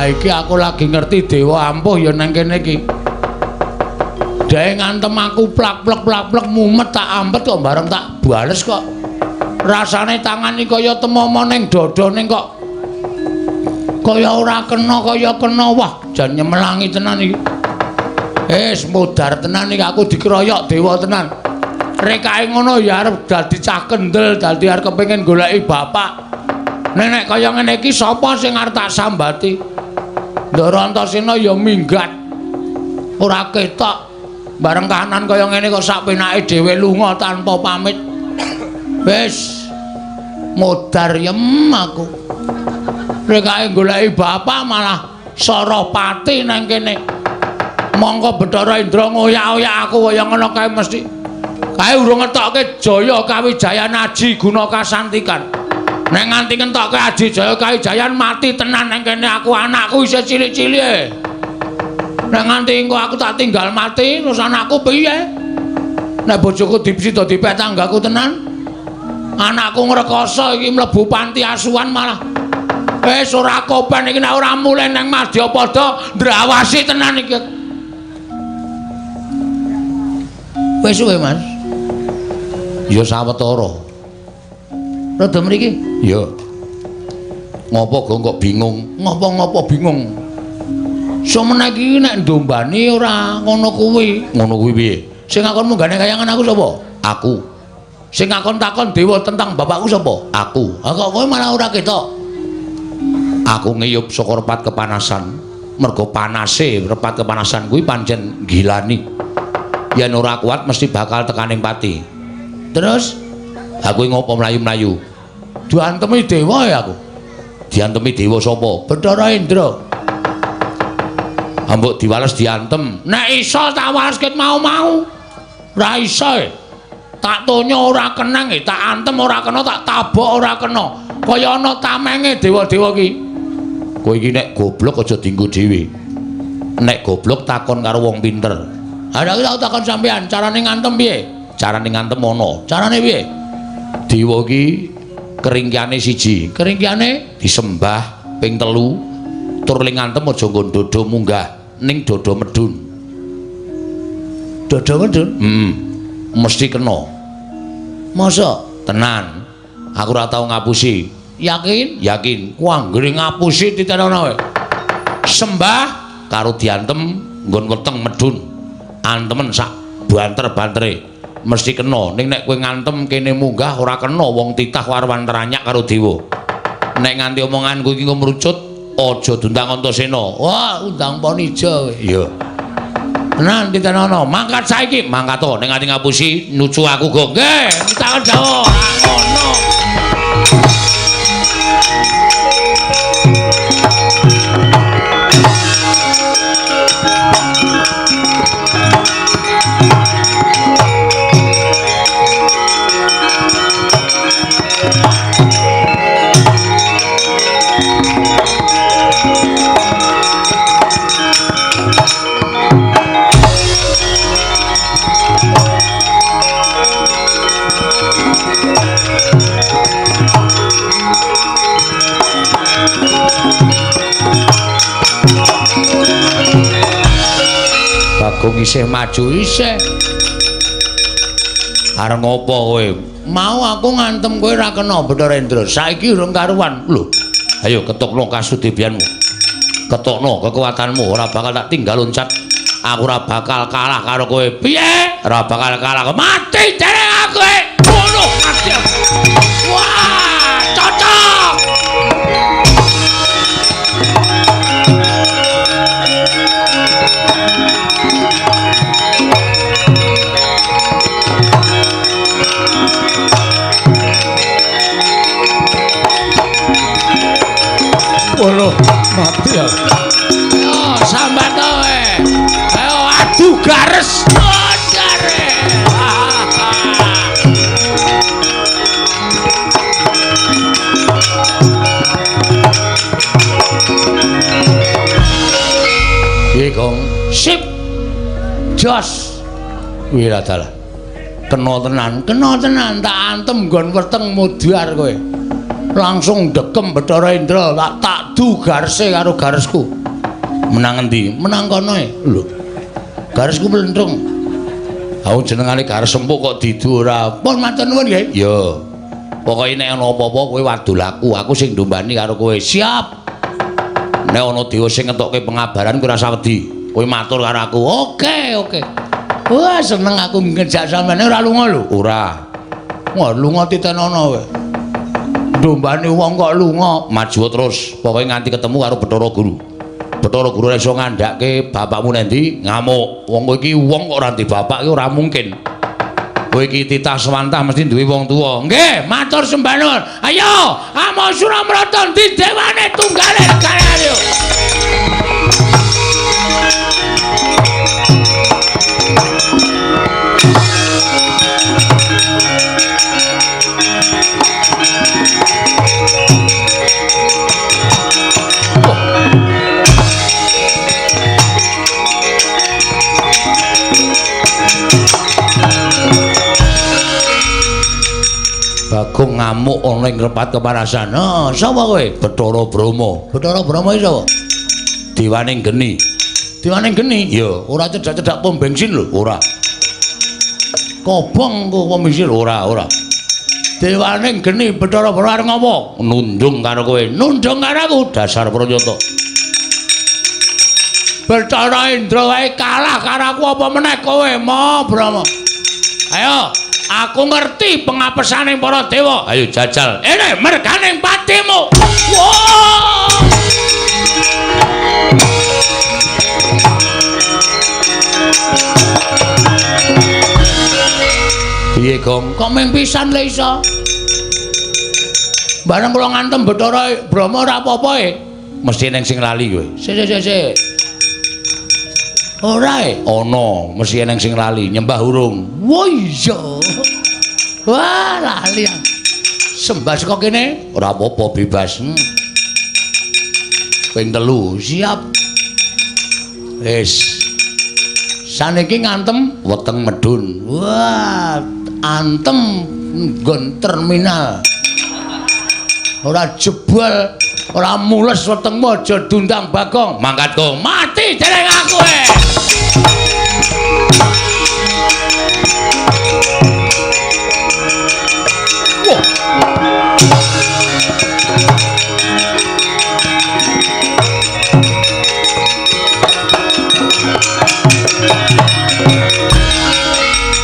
Iki aku lagi ngerti dewa ampuh ya nang kene iki. Dhek ngantem aku plak-plek plak-plek mumet tak ampet kok bareng tak bales kok. Rasane tangan iki kaya temomo ning dada ning kok kaya ora kena kaya kena. Wah, jan nyemelangi tenan iki. Wis modar tenan iki aku dikeroyok dewa tenan. Rekake ngono ya arep dadi cah kendel, dadi arep kepengin goleki bapak. Nek kaya ngene iki sapa sing arep tak sambati? Ndara Antasena ya minggat. Ora ketok. Bareng kahanan kaya ngene kok sak penake dhewe lunga tanpa pamit. Wis modar yem aku. Rekake goleki bapak malah Sarapati nang kene. Mongko Bathara Indra ngoyak-oyak aku kaya ngono kae mesti. Kae urung ngetokke Jaya Kawijayan Aji Guna Kasantikan. Nek nganti ngentokke Aji Jaya Kawijayan mati tenan nang kene aku, anakku isih cilik-cilik. Nek nganti engko aku tak tinggal mati terus anakku piye? Nek bojoku dipsida dipek tanggaku tenan. Anakku ngrekoso iki mlebu panti asuhan malah. Wis ora kopen iki nek ora mulih nang Madyapada ndrawasi tenan iki. Wis suwe, Mas. Ya sawetara. Rada mriki? Ya. Ngopo gong kok bingung? Ngopo-ngopo bingung. Somene iki nek ndombani ora ngono kuwi. Ngono kuwi piye? Sing ngakon munggane kayangan aku sapa? Aku. Sing ngakon takon dewa tentang bapakku sapa? Aku. Ha kok kowe malah ora ketok. Aku ngiyup saka repat kepanasan. Mergo panase repat kepanasan kuwi pancen gilani. Yen ora kuat mesti bakal tekaning pati. Terus aku ngopo mlayu-mlayu? Diantemi dewa ya aku. Diantemi dewa sapa? Bathara Indra. Ambok diwales diantem. Nek iso tak wales ket mau-mau. Ora iso. Tak tonyo ora kenang, tak antem ora kena, tak tabok ora kena. Kaya ana tamenge dewa-dewa ki. Kowe iki nek goblok aja dienggo dhewe. Nek goblok takon karo wong pinter. Ha nek aku takon sampean, carane ngantem piye? Carane ngantem ana. Carane piye? Dewa iki keringkiane siji, keringkiane disembah ping 3, tur ling ngantem aja nggon dodo munggah ning dodo medun. Dodo medun? Mesti kena. Masa? Tenan. Aku ora tau ngapusi. Yakin? Yakin. Ku anggere ngapusi titenono wae. Sembah karo diantem nggon weteng medun. Antemen sak banter-bantere. Mesti kena. Ning nek kowe ngantem kene munggah ora kena, wong titah warwan teranyak karo dewa. Nek nganti omonganku iki ngrucut, aja diundang Antasena. Wah, undang Ponija kowe. Iya. Tenan titenono, mangkat saiki, mangkat to ning ati ngapusi nucu aku go. Nggih, takon Jawa, ora ngono. Bagong isih maju isih. Arep ngopo kowe? Mau aku ngantem kowe ora kena Bathara Indra. Saiki urung karuan. Lho, ayo ketokno kasudebianmu. Ketokno kekuatanmu, ora bakal tak tinggal loncat. Aku ora bakal kalah karo kowe. Piye? Ora bakal kalah. Mati dereng aku. Ngono mati aku. Wah, cocok. Waduh, mati ya. Ayo sambat kowe. Ayo adu gares. Gare. Piye, Gong? Sip. Jos. Wira dalah. Kena tenan tak antem nggon weteng mudhar kowe. Langsung dekem Bathara Indra, tak du garese karo garesku. Menang endi? Menang kono e. Lho. Garesku mlentrung. Ha jenengane gares empuk kok didu ora. Pun matur nuwun nggih. Ya. Pokoke nek ana apa-apa kowe wadul aku, aku sing ndombani karo kowe. Siap. Nek ana dewa sing ngetokke pengabaran kowe ora wedi. Kowe matur karo aku. Oke, oke. Wah, seneng aku ngejak sampeyan ora lunga lho. Ora. Wah, lunga titenono kowe. Dombane wong kok lunga, maju terus. Pokoke nganti ketemu karo Bathara Guru. Bathara Guru ora iso ngandhake bapakmu nendi, ngamuk. Wong kowe iki wong kok ora ndek bapak iki ora mungkin. Kowe iki titah swantah mesti duwe wong tuwa. Nggih, matur sembah nuwun. Ayo, amo Suramrata ndi dewane tunggale negara ayo. Bagong ngamuk ana ing repat kepanasan. "Ha, sapa kowe?" "Bathara Brahma." "Bathara Brahma iki sapa?" "Dewaning geni." "Dewaning geni?" "Ya, ora cedhak-cedhak pom bensin lho." "Ora." "Kobong kok pom bensin?" "Ora, ora." "Dewaning geni Bathara Brahma arep ngopo?" "Nundung karo kowe." "Nundung karo aku?" "Dasar pranyata." Bathara Indra wae kalah karo aku apa meneh kowe, Ma Brahma? Ayo, aku ngerti pengapesane para dewa. Ayo jajal. Ene merganing patimu. Wah! Piye, Gong? Kok mung pisan le iso? Bareng kula ngantem Bathara Brahma ora apa-apa e. Mesti eneng sing lali kowe. Sik sik sik. Ora e? Ana, mesti eneng sing lali, nyembah urung. Wah iya. Wah, lali. Sembah saka kene ora apa-apa bebas. Ping 3, siap. Wis. Saniki ngantem weteng medun. Wah, antem nggon terminal. Ora jebol, ora mules wetengmu aja dundang Bagong. Mangkat kok mati dereng aku e. Wah.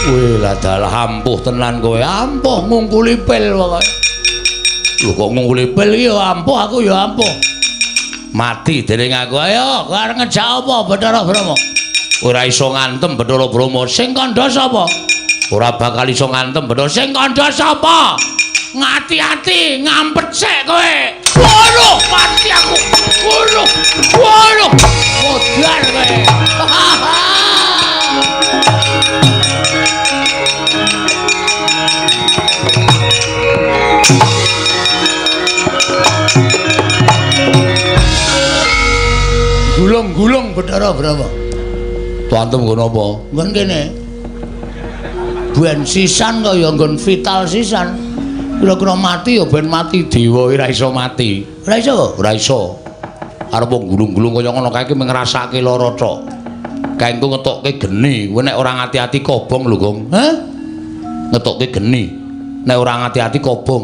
Wih, dalah ampuh tenan kowe. Ampuh ngungkuli pil pokoke. Lho kok ngungkuli pil iki ya ampuh, aku ya ampuh. Mati dereng aku. Ayo, kowe arep ngejak apa Bathara Brahma? Ora iso ngantem Bathara Brahma. Sing kandha sapa? Ora bakal iso ngantem Bathara. Sing kandha sapa? Ngati-ati, ngampet sik kowe. Waduh, mati aku. Waduh. Waduh. Modar kowe. Gulung-gulung Bathara Brahma. Tuantem nggon apa? Nggon kene. Ben sisan kaya nggon vital sisan. Kira-kira mati ya ben mati dewa ora iso mati. Ora iso? Ora iso. Arep gulung-gulung kaya ngono kae iki ngrasake lara tok. Kae engko ngetokke geni, kowe nek ora ngati-ati kobong lho, Gong. Hah? Ngetokke geni. Nek ora ngati-ati kobong.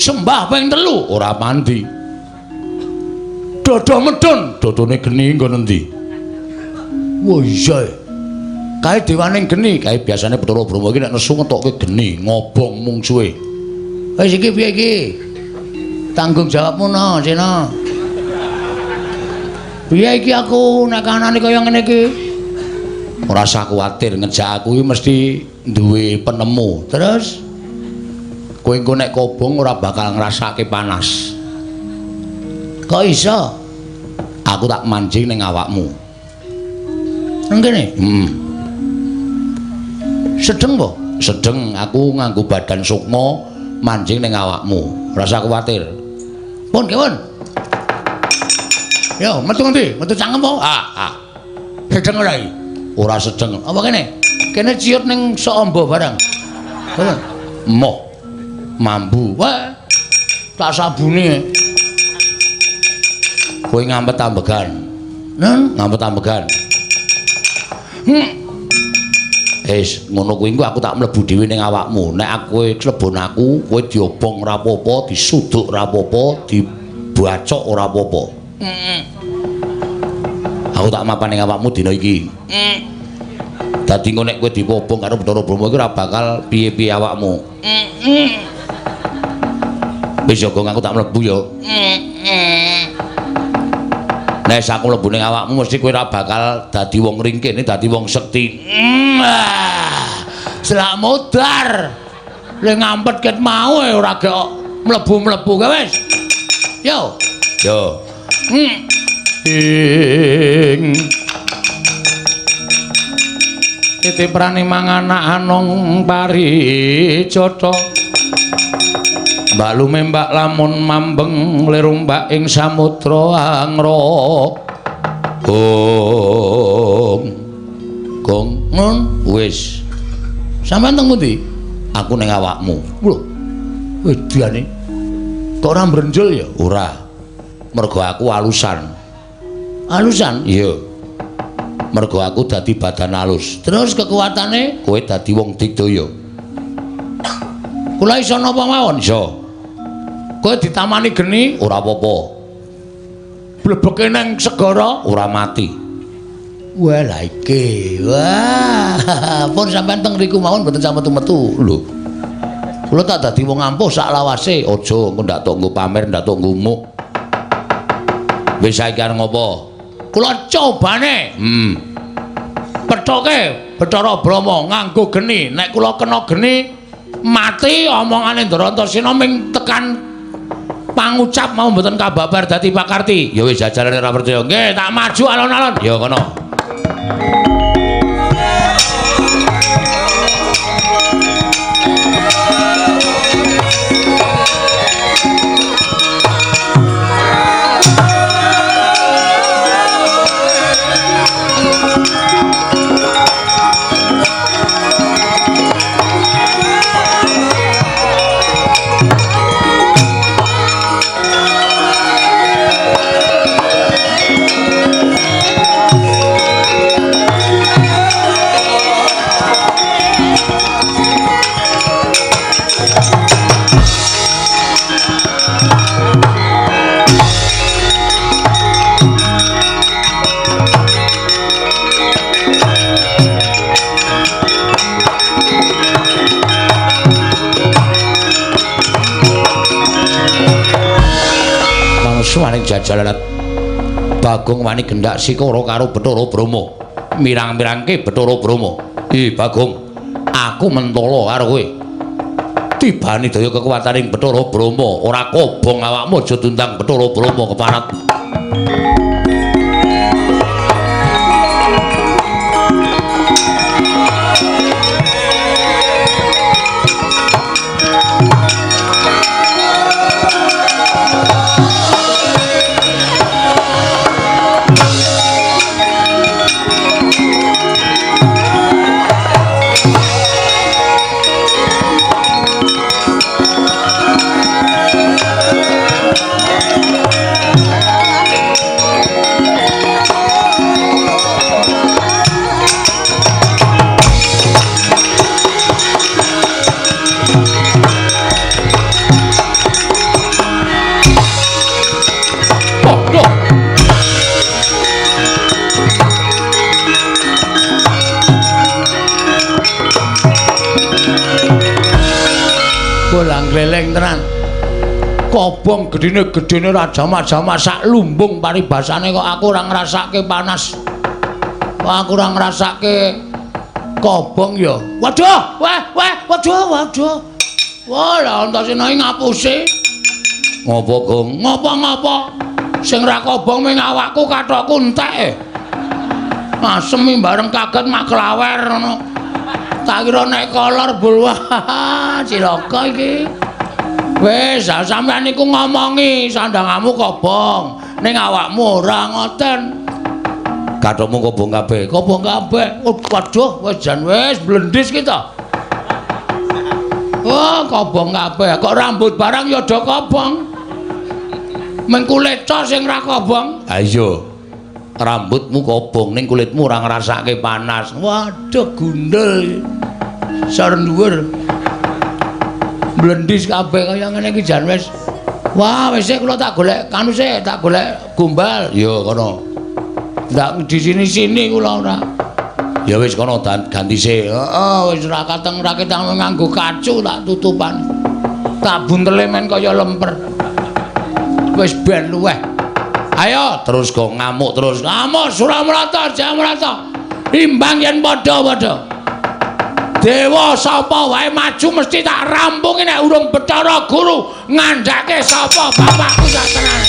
Sembah ping 3 ora mandi. Dodo medun, dodone geni nggon endi? Wah iya. Kae dewaning geni, kae biasane Bathara Brahma iki nek nesu ngetokke geni, ngobong mungsuhe. Wis iki piye iki? Tanggung jawabmu no, Sena. Piye iki aku nek kanane kaya ngene iki? Ora usah kuwatir, ngejak aku iki mesti duwe penemu. Terus kowe engko nek kobong ora bakal ngrasake panas. Kok iso? Aku tak mancing ning awakmu. Nang kene? Heeh. Sedeng po? Sedeng, aku nganggo badan sukma mancing ning awakmu. Ora usah kuwatir. Pun, kewon. Yo, metu ngendi? Metu cangkem po? Ah, ah. Sedeng ora iki? Ora sedeng. Apa kene? Kene ciut ning sok amba barang. Pun. Moh. Mambu. Wah. Tak sabune. Kowe ngampet ambegan. Nen, ngampet ambegan. Wis, ngono kuwi engko aku tak mlebu dhewe ning awakmu. Nek aku klebon aku, kowe diobong ora apa-apa, disuduk ora apa-apa, dibacok ora apa-apa. Aku tak mapan ning awakmu dina iki. Dadi engko nek kowe diobong karo Bathara Brahma iki ora bakal piye-piye awakmu. Wis ya, Gong, aku tak mlebu ya. Nek aku mlebu ning awakmu mesti kowe ora bakal dadi wong ringkih, dadi wong sekti. Selak modar. Le ngampet ket mau ora gek mlebu-mlebu kae wis. Yo. Yo. Ing titiprane manganak anong parijata. Mbak lumembak lamun mambeng lirumbak ing samudra angra. Gong. Gong, nun wis. Sampeyan teng pundi? Aku ning awakmu. Lho. Wedane. Kok ora mbrenjul ya? Ora. Mergo aku alusan. Alusan? Iya. Mergo aku dadi badan alus. Terus kekuatane kowe dadi wong digdaya. Kula iso napa mawon? Iso. Kowe ditamani geni ora apa-apa. Blebeke nang segara ora mati. Wah lha iki. Wah, pun sampean teng riku mawon mboten sampe metu-metu. Lho. Kula tak dadi wong ampuh sak lawase. Aja engko ndak tok nggo pamer, ndak tok ngumuk. Wis saiki arep ngopo? Kula cobane. Pethoke Bathara Brahma nganggo geni. Nek kula kena geni mati omongane Ndara Antasena ming tekan pangucap mau mboten kababar dadi pakarti. Ya wis jajalane ora percaya. Nggih, tak maju alon-alon. Ya kono. Mangsuwaning jajalan Bagong wani gendak sikara karo Bathara Brahma. Mirang-mirangke Bathara Brahma. "Ih, Bagong, aku mentala karo kowe. Tibane daya kekuwataning Bathara Brahma, ora kobong awakmu aja diundang Bathara Brahma keparat." Bolang gleleng tenan. Kobong gedine-gedene ra jamak-jamak sak lumbung paribasane kok aku ora ngrasake panas. Kok aku ora ngrasake kobong ya. Waduh, wah, wah, waduh, waduh. Wah, lah Antasena iki ngapusi. Ngopo, Gong? Ngopo-ngopo? Sing ra kobong ming awakku kathokku entek. Asem bareng kaget mak klawer ngono. Tak kira nek kolor bul, wah cilaka iki. Wis, sampean niku ngomongi sandangamu kobong, ning awakmu ora ngoten. Kathokmu kobong kabeh, kobong kabeh. Oh, waduh, wis jan wis blendis ki to. Oh, kobong kabeh. Kok rambut barang ya do kobong. Meng kulit to sing ra kobong. Ha iya. Rambutmu kobong ning kulitmu ora ngrasake panas. Waduh, gundul. Sor dhuwur. Blendis kabeh kaya ngene iki jan wis. Wah, wis kula tak golek kanu sik, tak golek gombal. Ya kono. Ndak di sini-sini kula ora. Ya wis kono ganti sik. Heeh, wis ora kateng ra ketang nganggo kacu tak tutupan. Tak buntele men kaya lemper. Wis ben luweh. Ayo terus kok ngamuk terus. Ngamuk Suramrata, Jamrata. Imbang yen padha-padha. Dewa sapa wae maju mesti tak rampungi nek urung Bathara Guru ngandhake sapa bapakku sak tenan.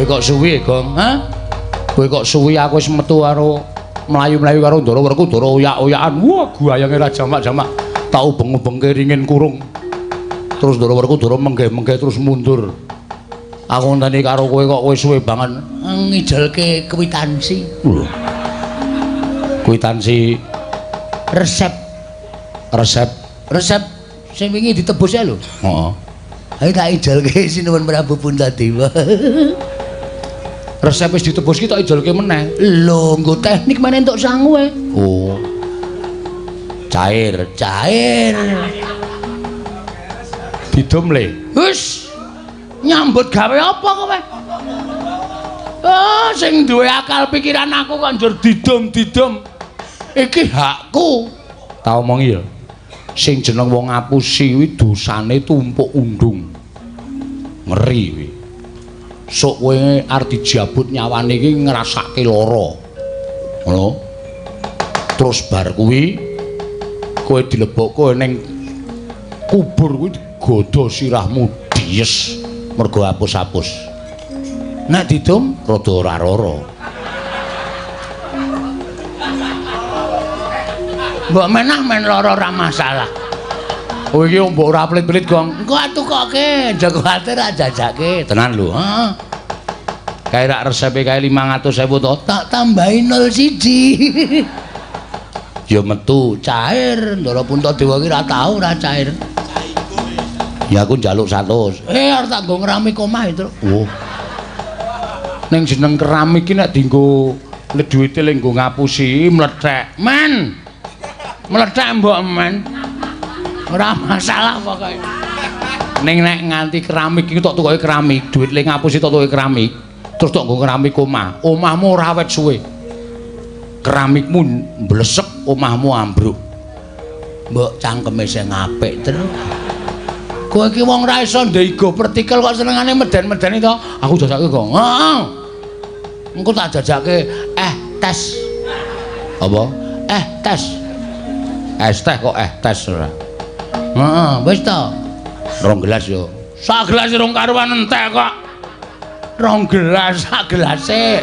Kok suwi, Gong? Hah? Kowe kok suwi aku wis metu karo mlayu-mlayu karo Ndara Werkudara oyak-oyakan. Wah, guayange ra jamak-jamak. Tak ubeng-ubengke ringin kurung. Terus Ndara Werkudara menggeh-menggeh terus mundur. Aku ngenteni karo kowe kok kowe suwe banget ngijelke kwitansi. Lho. Kwitansi resep. Resep. Resep sing wingi ditebus ae lho. Heeh. Ayo tak ijelke Sinuwun Prabu Puntadewa. Resep wis ditebus ki tak ijelke meneh. Lho, nggo teknik meneh entuk sangu e. Oh. Cair, cair. Didum le. Wis. Nyambut gawe apa kowe? Ah, sing duwe akal pikiran aku kok njur didum-didum. Iki hakku. Tak omongi ya. Sing jeneng wong ngapusi kuwi dosane tumpuk undung. Ngeri kuwi. Sok kowe arep dijabut nyawane iki ngrasake lara. Ngono. Terus bar kuwi kowe dilebokke ning kubur kuwi digodha sirahmu dies mergo apus-apus. Nek didum rada ora rara. Mbok menah men lara ora masalah. Oh iki mbok ora pelit-pelit, Gong. Engko atukoke, aja kuwatir jajake. Tenan lho, heeh. Kae rak resepe kae 500.000 to, tak tambahi 01. Ya metu cair, Ndara Puntadewa ki ora tau ora cair. Ya aku njaluk 100. Arep tak nggo ngeramik omah itu. Oh. Ning jeneng keramik ki nek dienggo duwite le nggo ngapusi mlethek. Men. Mlethek mbok men. Ora masalah pokoke. Ning nek nganti keramik iki tok tukoke keramik, duit le ngapusi tok tukoke keramik, terus tok nggo keramik omah. Omahmu ora awet suwe. Keramikmu mblesek, omahmu ambruk. Mbok cangkeme sing apik, Tru. Kowe iki wong ra iso ndeigo pertikel kok senengane meden-medeni to. Aku jajake kok. Heeh. Engko tak jajake tes. Apa? Tes. Es teh kok tes ora. Heeh, wis to. 2 gelas yo. Sak gelas rong karuan entek kok. 2 gelas sak gelase.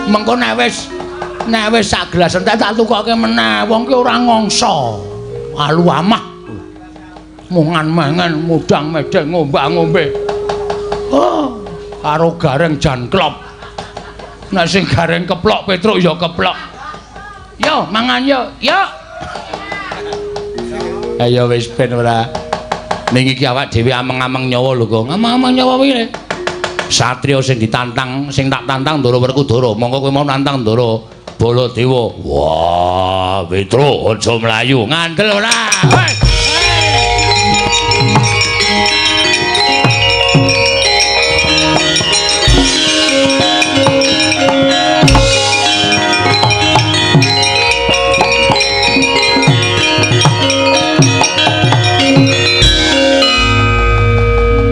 Mengko nek wis sak gelas entek tak tukoke meneh. Wong ki ora ngongso. Alu amah. Mungan mangan mudang medeng ngombak-ngombe. Oh, karo gareng jan klop. Nek sing gareng keplok Petruk ya keplok. Yo mangan yo, yo. Ayo wis ben ora. Ning iki awak dhewe ameng-ameng nyawa lho, Gong. Ameng-ameng nyawa piye? Satria sing ditantang, sing tak tantang Ndara Werkudara. Monggo kowe mau nantang Ndara Baladewa. Wah, Petruk aja mlayu. Ngandel ora? Hei.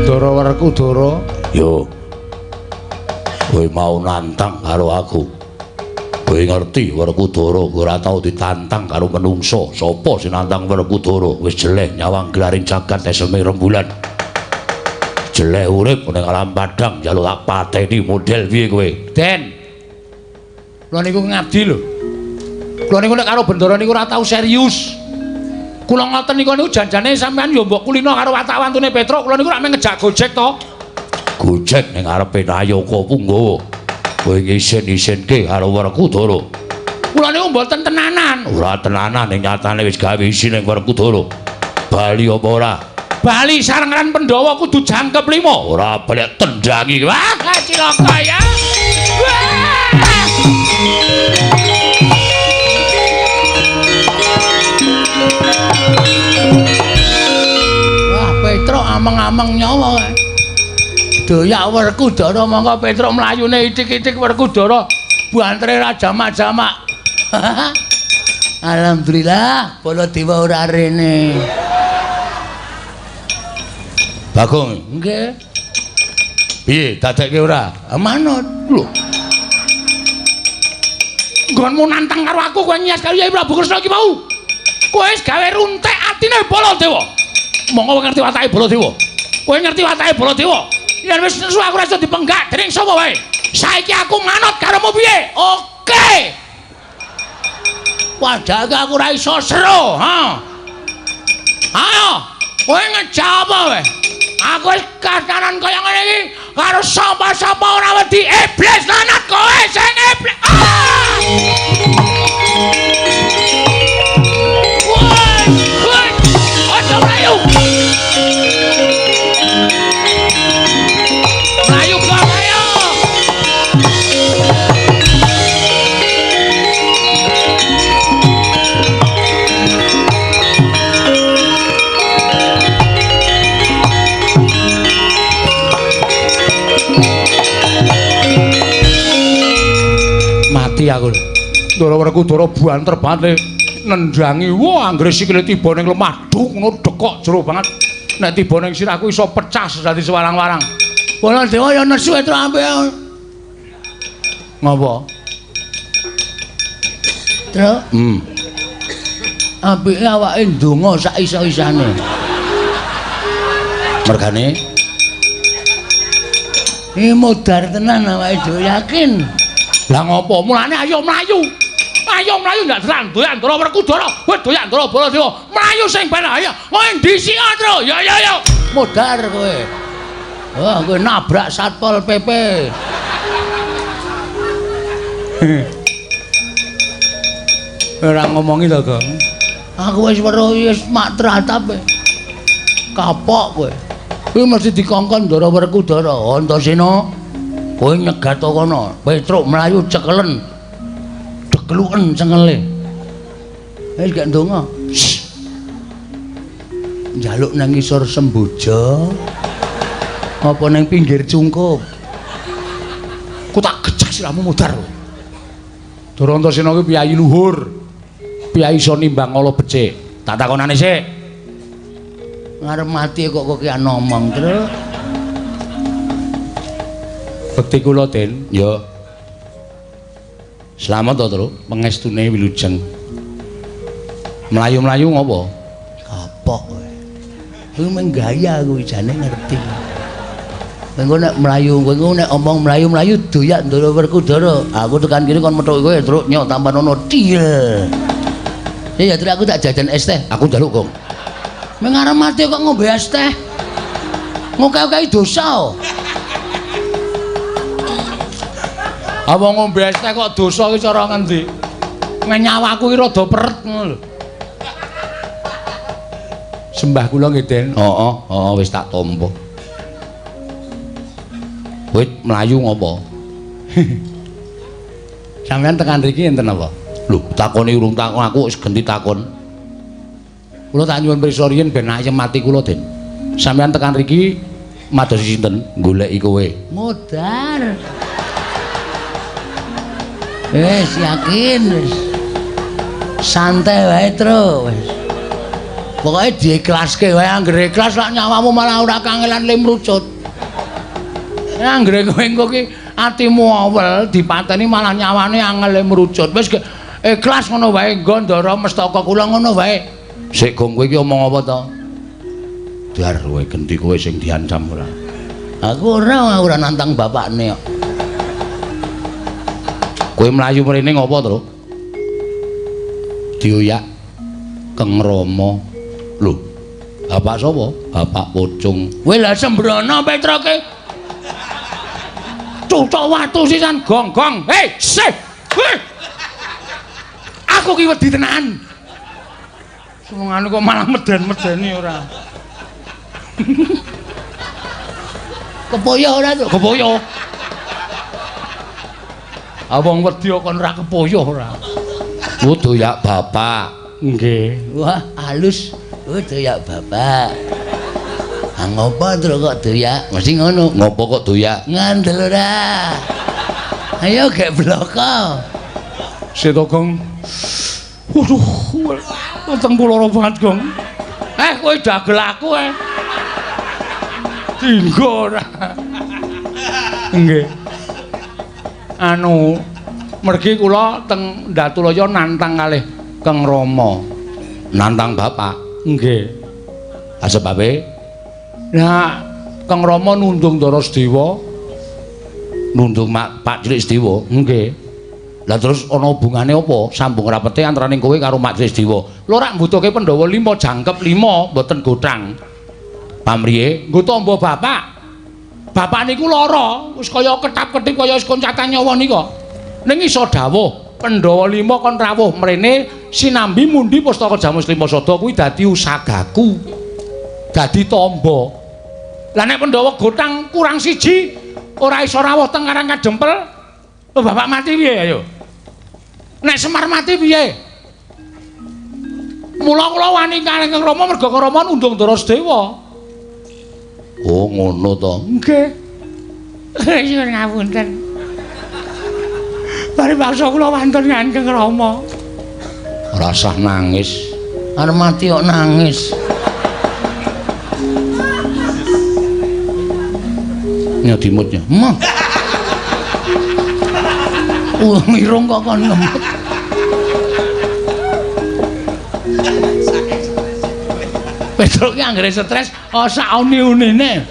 Ndara Werkudara, yo. Kowe mau nantang karo aku. Kowe ngerti Werkudara ora tau ditantang karo menungso. Sapa sing nantang Werkudara? Wis jeleh nyawang gelaring jagat eseme rembulan. Jeleh urip ning alam padang njaluk tak pateni model piye kowe? Den. Kula niku ngabdi lho. Kula niku nek karo bendara niku ora tau serius. Kula ngoten niku niku janjane sampean yo mbok kulino karo watak wantune Petruk. Kula niku rak mung ngejak Gojek to. Gojek ning ngarepe Nayaka Punggawa. Kowe ngisin-isinke karo Werkudara. Kula niku mboten tenanan. Ora tenanan ning nyatane wis gawe isin ning Werkudara. Bali apa ora? Bali sarengan Pandhawa kudu jangkep 5. Ora balik tendangi. Wah, cilaka ya. Wah. Wah, Petruk ameng-ameng nyawa kae. Doyak Werkudara mongko Petruk mlayune ithik-ithik Werkudara bantere ra jamak-jamak. Alhamdulillah Baladewa ora rene. Bagong, nggih. Piye dadekke ora? Manut. Lho. Nggonmu nantang karo aku kowe nyas karo Yai Prabu Kresna iki mau. Kowe wis gawe runtek atine Baladewa. Monggo ngerti watake Baladewa. Kowe ngerti watake Baladewa. Yen wis nesu aku ora iso dipenggak dening sapa wae. Saiki aku manut karomu piye? Oke. Padahal aku ora iso seru, ha. Ayo, kowe ngejak apa wae? Aku wis kasaran kaya ngene iki karo sapa-sapa ora wedi iblis lanat kowe sing iblis. Ah! Woi, woi, aja mlayu. Mlayu kok ayo. Mati aku lho. Ndara Werkudara banter banget le nendangi. Wah, anggere sikile tiba ning lemah duk ngono dekok jero banget. Nek tiba ning sirahku iso pecah dadi sewarang-warang. Baladewa ya nesu Petruk ampe. Ngopo? Truk. Apike awake ndonga sak iso-isane. Mergane iki modar tenan awake dhewe yakin. Lah ngopo? Mulane ayo mlayu. Ayo mlayu ndak telan doyan Ndara Werkudara. Kowe doyan Ndara Baladewa. Mlayu sing ben ayo. Kowe ndhisik Tru. Ya ya ya. Modar kowe. Wah, kowe nabrak Satpol PP. Ora ngomongi to, Gong. Aku wis weruh wis mak tratap. Kapok kowe. Kuwi mesti dikongkon Ndara Werkudara. Antasena, kowe nyegat kono. Petruk mlayu cekelen. Degluken cengele. Wis gak ndonga. Njaluk nang ngisor semboja. Apa nang pinggir cungkup? Ku tak gejek sirahmu modar. Ndara Antasena kuwi piyayi luhur. Piyayi iso nimbang ala becik. Tak takonane sik. Ngarep mati kok kokean ngomong, Tru. Bekti kula, Den. Ya. Slamet to, Tru, pengestune wilujeng. Mlayu-mlayu ngopo? Kapok kowe. Kuwi mung gaya kuwi jane ngerti. Engko nek mlayu, kowe engko nek omong mlayu-mlayu doyak Ndara Werkudara. Aku tekan kene kon metuk kowe, Truk, nyok tampan ono til. Ya ya, Truk, aku tak jajan es teh. Aku njaluk, Gong. Meng arep mati kok ngombe es teh. Ngoke-oke dosa. Apa ngombe es teh kok dosa iki cara ngendi? Nyawaku iki rada peret ngono lho. Sembah kula nggih, Den. Heeh, heeh wis tak tampa. Kowe mlayu ngopo? Sampeyan tekan mriki enten apa? Lho, takone urung takon aku wis genti takon. Kula tak nyuwun pirsa riyin ben ayem ati kula, Den. Sampeyan tekan mriki madosi sinten? Goleki kowe. Modar. Wis yakin wis. Santai wae, Tru. Wis. Pokoke diikhlaske wae, anggere ikhlas lak nyawamu malah ora kangelan le mrucut. Anggere kowe engko ki atimu awel dipateni malah nyawane angel le mrucut. Wis ikhlas ngono wae nggo Ndara Mestaka kula ngono wae. Sik Gong kowe iki omong apa to? Dar kowe genti kowe sing diancam ora. Aku ora nantang bapakne kok. Kowe mlayu mrene ngopo, Tru? Dioyak Keng Rama. Lho, bapak sapa? Bapak Pocung. Kowe lha sembrono Petroke. Cucuk watu sisan gong-gong. Hei, sih. Hei. Aku ki wedi tenan. Senengane kok malah meden-medeni ora. Kepoyo ora, Tru? Kepoyo. Ah wong wedi kok ora kepoyo ora. Oh, doyak bapak. Nggih. Wah, halus. Oh, doyak bapak. Ah ngopo Tru kok doyak? Mesti ngono. Ngopo kok doyak? Ngandel ora. Ayo gek bloko. Seto Gong. Waduh, weteng kula lara banget, Gong. Kowe dagel aku eh. Dinggo ora. Nggih. Anu, mergi kula teng Datulaya nantang kalih Keng Rama. Nantang bapak. Nggih. Ah sebabe? Nah, Keng Rama nundung Ndara Sedewa, nundung Pak Cilik Sedewa. Nggih. Lah terus ana hubungane apa? Sambung rapete antaraning kowe karo Mak Cilik Sedewa. Lho rak mbutuhke Pandhawa 5 jangkep 5 mboten gothang. Pamriye? Nggo tamba bapak. Bapak niku lara, wis kaya ketap-ketip kaya wis koncatan nyawa nika. Ning iso dawuh, Pandhawa 5 kon rawuh mrene sinambi mundi pustaka Jamus Lima Sada kuwi dadi usagaku. Dadi tamba. Lah nek Pandhawa gothang kurang siji ora iso rawuh teng Karang Kadempel, bapak mati piye ayo? Nek Semar mati piye? Mula kula wani kalih Kang Rama merga Kang Rama nundung Ndara Sedewa. Oh ngono to. Nggih. Nyuwun ngapunten. Paribasa kula wantun ngan Kang Rama. Rasah nangis. Arep mati kok nangis. Nyodimutnya. Mah. Irung kok kon ngemut. Petruk ki anggere stres, oh sak uni-unine.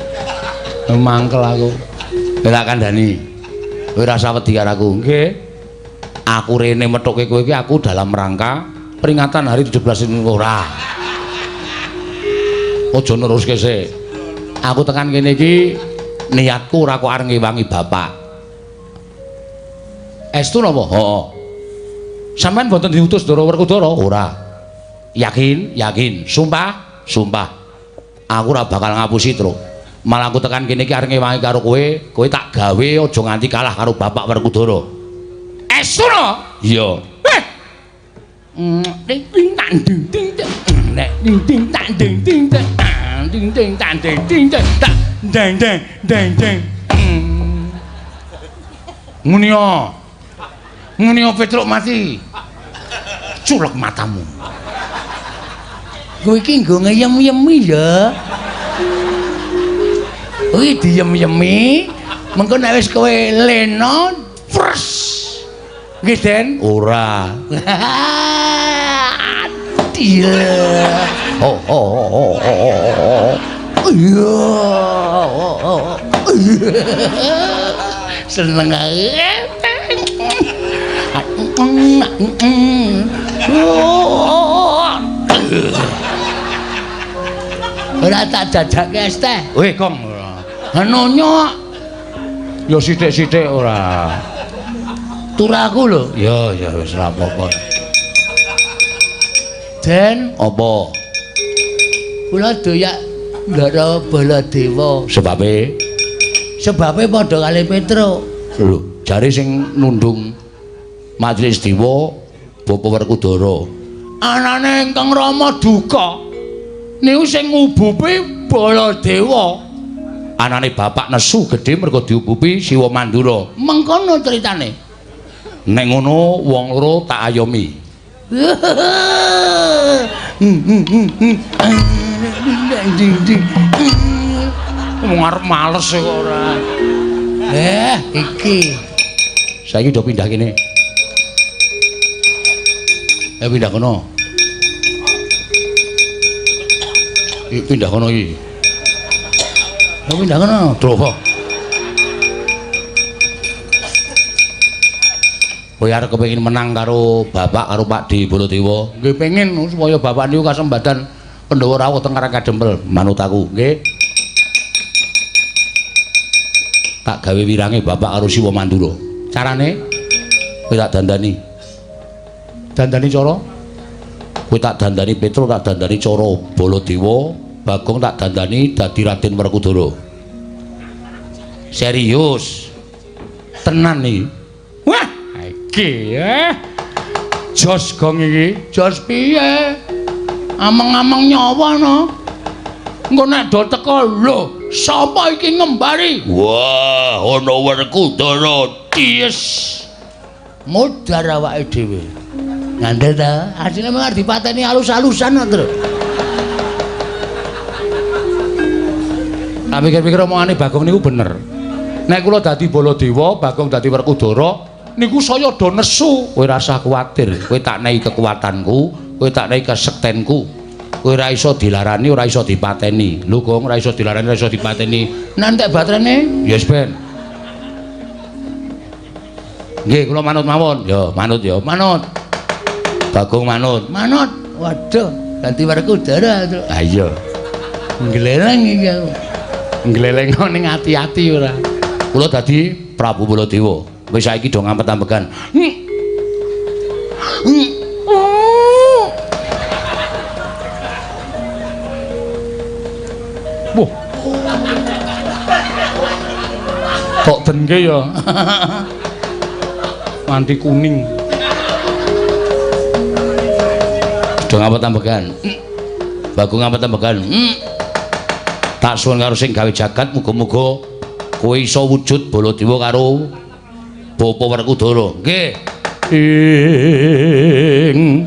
Mangkel aku. Kowe tak kandhani. Kowe ora usah wedi karo aku. Nggih. Aku rene methuke kowe iki aku dalam rangka peringatan hari 17 ora. Aja neruske sik. Aku tekan kene iki niatku ora kok arep ngewangi bapak. Estu napa? Heeh. Sampeyan mboten diutus Ndara Werkudara? Ora. Yakin? Yakin. Sumpah? Sumpah. Aku ora bakal ngapusi, Truk. Malah aku tekan kene iki arep ngewangi karo kowe, kowe tak gawe aja nganti kalah karo bapak Werkudara. Estu no? Iya. Heh. Ding ding tak ding ding nek ding ding tak ding ding tak ding ding tak ding ding tak deng deng deng deng. Ngene yo. Ngene yo Petruk mati. Culek matamu. Kowe iki nggo ngeyem-yemi ya. Kuwi diyem-yemi, mengko nek wis kowe lena, pres. Nggih, Den? Ora. Adil. Oh oh oh oh. Iya. Seneng ae. Ora tak jajake es teh. Weh, Kong. Nonyo. Ya sithik-sithik ora. Turaku lho. Ya, ya wis ora apa-apa. Den, apa? Kula doyak Ndara Baladewa. Sebabe? Sebabe padha kali Petruk. Lho, jare sing nundung Majelis Dewa Bapak Werkudara. Anane ingkang Rama duka. Niku sing ngubupi Baladewa. Anane bapak nesu gedhe mergo diubupi Siwa Mandura. Mengkono critane. Nek ngono wong loro tak ayomi. Wong arep males kok ora. Iki. Saiki do pindah kene. Pindah kono. Iki pindah kono iki. Pindah kono, Drowo. Kowe arep kepengin menang karo bapak karo Pak D Baladewa. Nggih pengin supaya bapak niku kasembadan Pandhawa rawuh teng Karang Kadempel. Manut aku, nggih. Tak gawe wirange bapak karo Siwa Mandura. Carane kowe tak dandani. Dandani cara? Kowe tak dandani Petruk, tak dandani cara Baladewa, Bagong tak dandani dadi Raden Werkudara. Serius. Tenan iki. Wah, iki jos gong iki. Jos piye? Ameng-ameng nyawa no. Engko nek do teko lho, sapa iki ngembari? Wah, ana Werkudara. Yes. Modar awake dhewe. Ngandel ta? Asline mung arep dipateni alus-alusan kok, Tru. Tak pikir-pikir omongane Bagong niku bener. Nek kula dadi Baladewa, Bagong dadi Werkudara, niku saya do nesu. Kowe ora usah kuwatir, kowe tak nehi kekuatanku, kowe tak nehi kesektenku. Kowe ora iso dilarani, ora iso dipateni. Lho, Gong, ora iso dilarani, ora iso dipateni. Nek entek baterene? Yes, Ben. Nggih, kula manut mawon. Ya, manut ya, manut. Bagong manut. Manut. Waduh, ganti Werkudara, Tru. Ha iya. Ngleleng iki aku. Ngleleng ning ati-ati ora. Kula dadi Prabu Baladewa. Wis saiki do ngampet-ambekan. Wah. Tok dengke ya. Mandi kuning. Do ngampet-ambekan. Bagong ngampet-ambekan. Tak suwun karo sing gawe jagat muga-muga kowe iso wujud Baladewa karo Bapak Werkudara. Nggih. Ing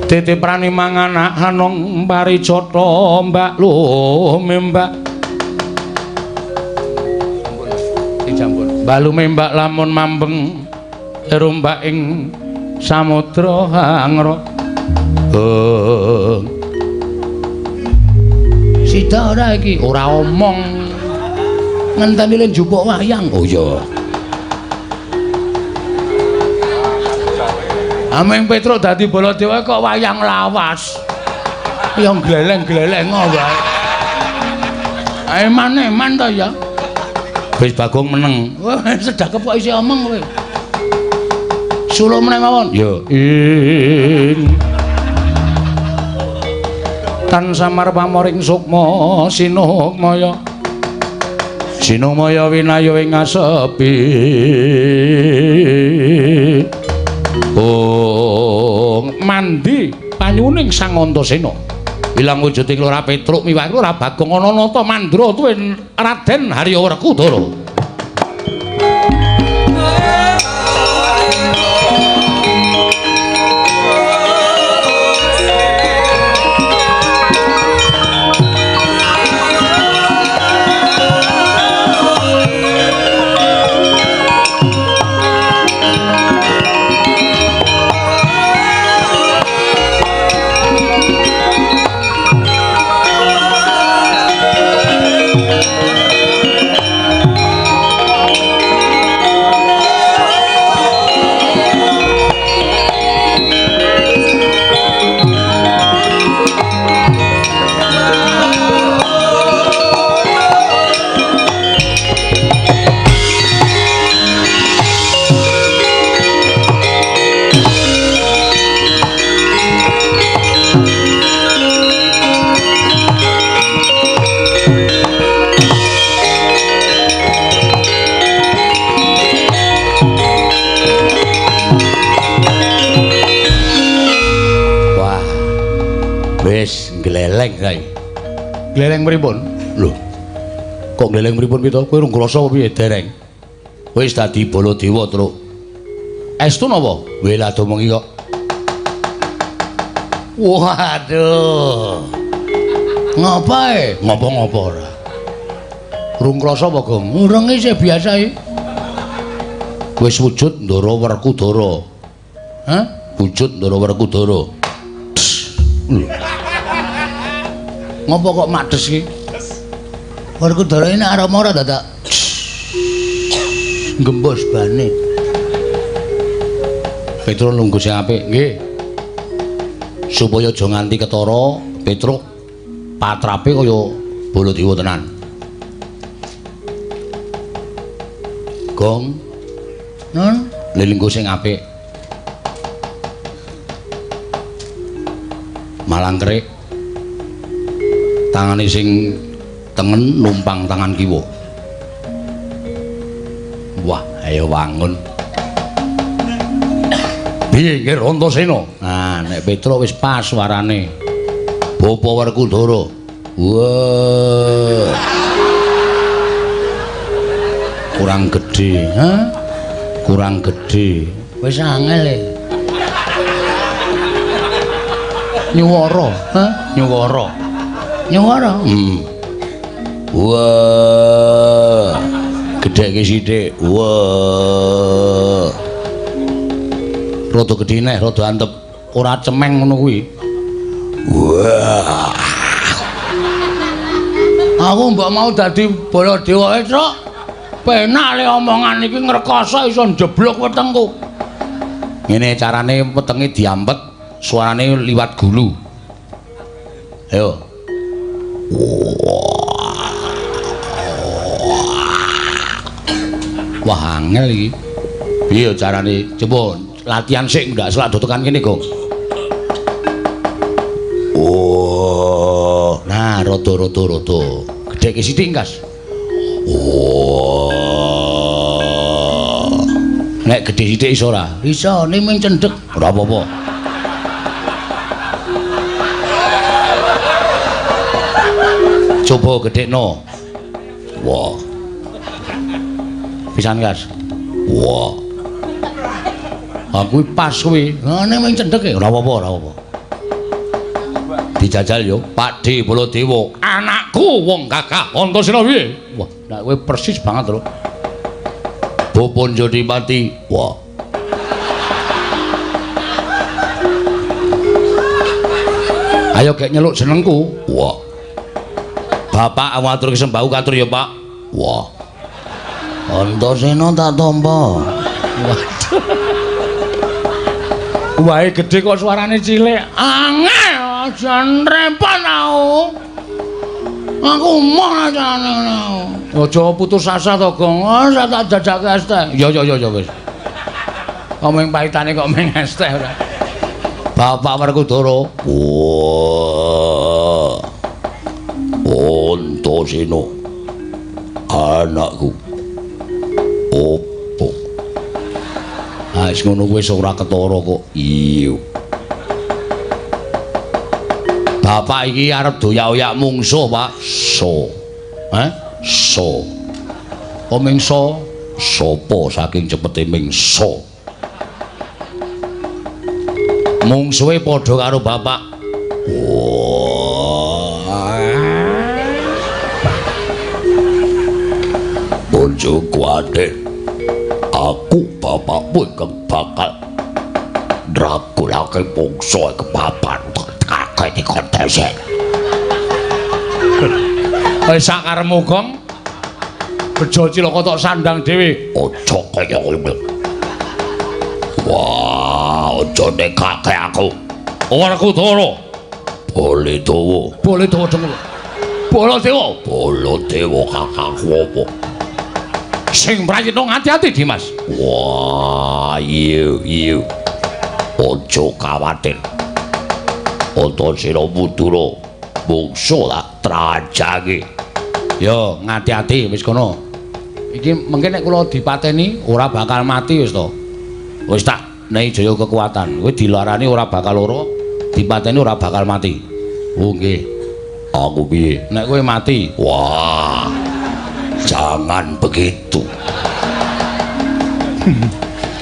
titiprani manganak hanong parijata mbak lumembak. Mbak lumembak lamun mambeng rombak ing samudra hangra. Sida ora iki? Ora omong. Ngenteni le njupuk wayang. Oh iya. Ameng Petruk dadi Baladewa kok wayang lawas. Ya gleleng-gleleng wae. Eman-eman to ya. Wis Bagong meneng. Wah, sedakep kok isih omong kowe. Suluk meneh mawon. Ya ing tan samar pamoring sukma sinukmaya. Sinukmaya winayo ing asepi. Oh, mandi panyuning Sang Antasena. Ilang wujuding Lurah Petruk miwah Lurah Bagong ana nata mandra tuwin Raden Harya Werkudara. Wis gleleng saiki. Gleleng pripun? Lho. Kok gleleng pripun pito? Kowe rung krasa apa piye dereng? Wis dadi Baladewa, Truk. Estu napa? Weh lah domongi kok. Waduh. Ngapae? Ngopo-ngopo ora. Rung krasa apa, Gong? Urung isih biasa iki. Wis wujud Ndara Werkudara. Hah? Wujud Ndara Werkudara. Lho. Ngopo kok makdes iki? Werkudara ini arep ora dadak gembos bane. Petruk lungguh sing apik, nggih. Supaya aja nganti ketara, Petruk patrape kaya Baladewa tenan. Gong. Nun, lelungguh sing apik. Malang kerik. Tangane sing tengen numpang tangan kiwa. Wah, ayo wangun. Piye nggih Antasena? Nah, nek Petruk wis pas suarane. Bapa Werkudara. Wah. Kurang gedhe, ha? Kurang gedhe. Wis angel e. Nyuwara, ha? Nyuwara. Nyuwara. Wah. Gedheke sithik. Wah. Rada gedhe neh, rada antep. Ora cemeng ngono kuwi. Wah. Aku mbok mau dadi Baladewa, Truk. Penak le omongan iki ngrekoso iso njeblok wetengku. Ngene carane wetenge diampet, suarane liwat gulu. Ayo. Wah, angel iki. Piye carane? Coba latihan sik ndak selak do tekan kene, Gong. Oh, nah rada-rada rada. Gedheke sithik, Kas. Oh. Nek gedhe sithik iso ora? Iso, ning mung cendhek. Ora apa-apa. Coba gedhekno. Wah. Pisan, Kas. Wah. Ha kuwi pas kuwi. Ha ning mung cendhek e. Ora apa-apa, ora apa-apa. Dijajal yo, Pakde Baladewa. Anakku wong gagah Antasena piye? Wah, nek kowe persis banget lho. Bapa Jodipati. Wah. Ayo gek nyeluk jenengku. Wah. Bapak awatur sembahu katur ya, Pak. Wah. Antasena tak tampa. Waduh. Wae gedhe kok suarane cilik. Angel, aja repot aku. Aku emoh aja. Aja putus asa to, Gong. Ora tak jajake es teh. Ya ya ya ya wis. Kok mung pahitane kok mung es teh ora. Bapak Werkudara. Wah. Antasena. Anakku. Opo? Ah wis ngono kuwi ora ketara kok. Iya. Bapak iki arep doyak-oyak mungsuh, Pak. So. Hah? So. Apa mingso? Sopo saking cepete mingso. Mungsuhe padha karo bapak. Wah. Bojo kuwatir. Aku bapakmu ingkang bakal ndragulake mungsuhe kepapan kakek dikontesen. Wis sakaremu, Gong. Bejo cilaka tok sandang dhewe. Aja kaya ngono. Wah, aja nekake aku. Werkudara. Baladewa. Baladewa dengkul. Baladewa. Baladewa kakangku apa? Sing prayitna ngati-ati, Dimas. Wah, iya iya. Aja kawatir. Antasena Madura mungsuh tak trajangi. Yo, ngati-ati wis kono. Iki mengke nek kula dipateni ora bakal mati wis to. Wis tak nehi jaya kekuatan. Kowe dilarani ora bakal lara, dipateni ora bakal mati. Oh nggih. Aku piye? Nek kowe mati. Wah. Jangan begitu.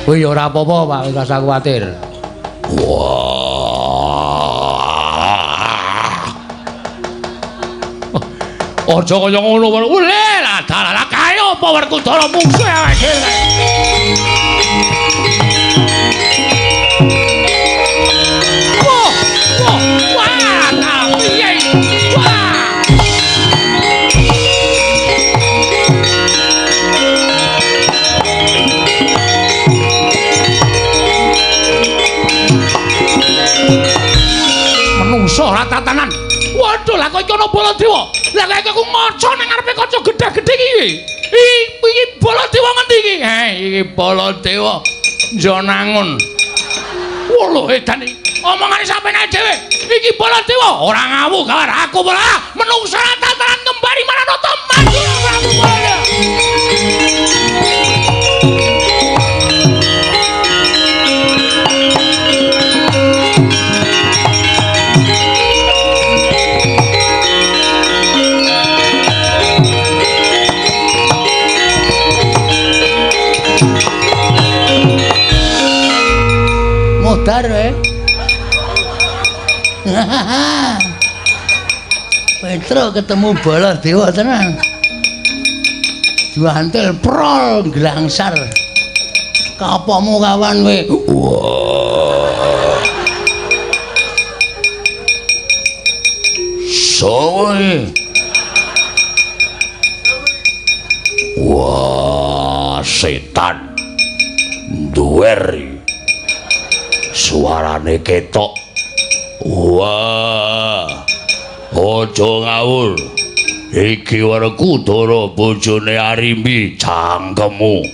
Kowe ya ora apa-apa, Pak, wis rasa kuwatir. Wah. Aja kaya ngono, ule lah dalah kae apa Werkudara mungsuh awake dhewe. Wah, wah, wah, piye? Wah. Menungso ora tatanan. Waduh, lah kok iki ana Baladewa. Lah kok aku ngaca nang ngarepe kaca gedhe-gedhe iki. Iki Baladewa ngendi iki? Heh, iki Baladewa Njanangun. Wah, edan iki. Omongane sampeyan dhewe. Iki Baladewa ora ngawu kabar aku malah menungso ora tatanan kembali Maranatha maju Prabu Baladewa. Modar kowe. Petro ketemu Baladewa tenan. Diwantil prol glangsar. Kapomu kawan kowe? Wah. Sowe. Wah, setan. Duwer. Suarane ketok. Wah. Aja ngawur. Iki Werkudara bojone Arimbi cangkemmu.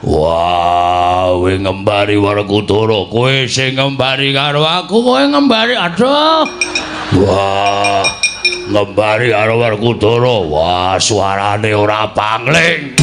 Wah, kowe ngembari Werkudara, kowe sing ngembari karo aku, kowe ngembari. Aduh. Wah, ngembari karo Werkudara. Wah, suarane ora pangling.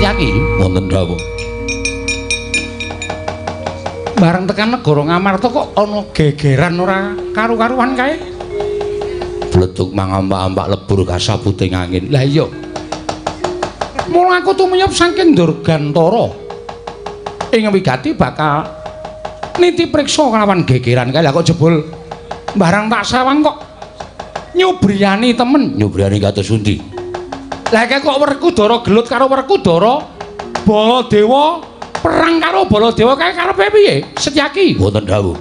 Setyaki. Wonten dawuh. Bareng tekan negara Ngamarta kok ana gegeran ora karu-karuan kae. Bledug mangampak-ampak lebur kasabuting angin. Lah iya. Mula aku tumiyup saking Durgantara. Ing wigati bakal niti priksa kelawan gegeran kae. Lah kok jebul barang tak sawang kok nyubriyani temen. Nyubriyani kados pundi? Lah kae kok Werkudara gelut karo Werkudara, Baladewa perang karo Baladewa kae karepe piye? Setyaki. Wonten dawuh.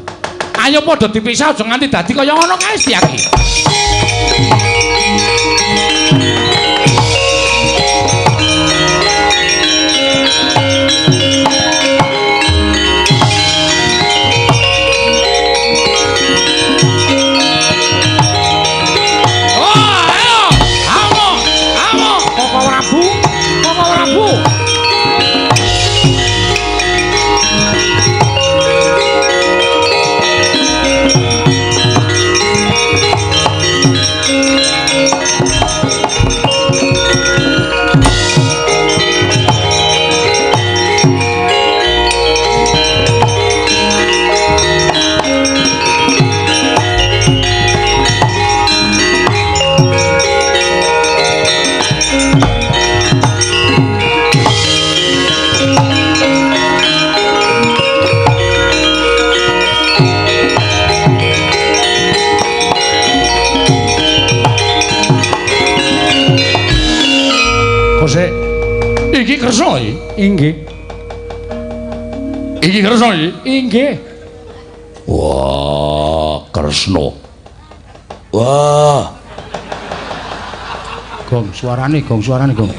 Ayo padha dipisah aja nganti dadi kaya ngono kae Setyaki. Oh, ayo. Amo, amo, Koko Prabu, Koko Prabu. Kosek iki Kresna iki? Inggih. Iki Kresna iki? Inggih. Wah, Kresna. Wah. Gong suarane, gong suarane, gong.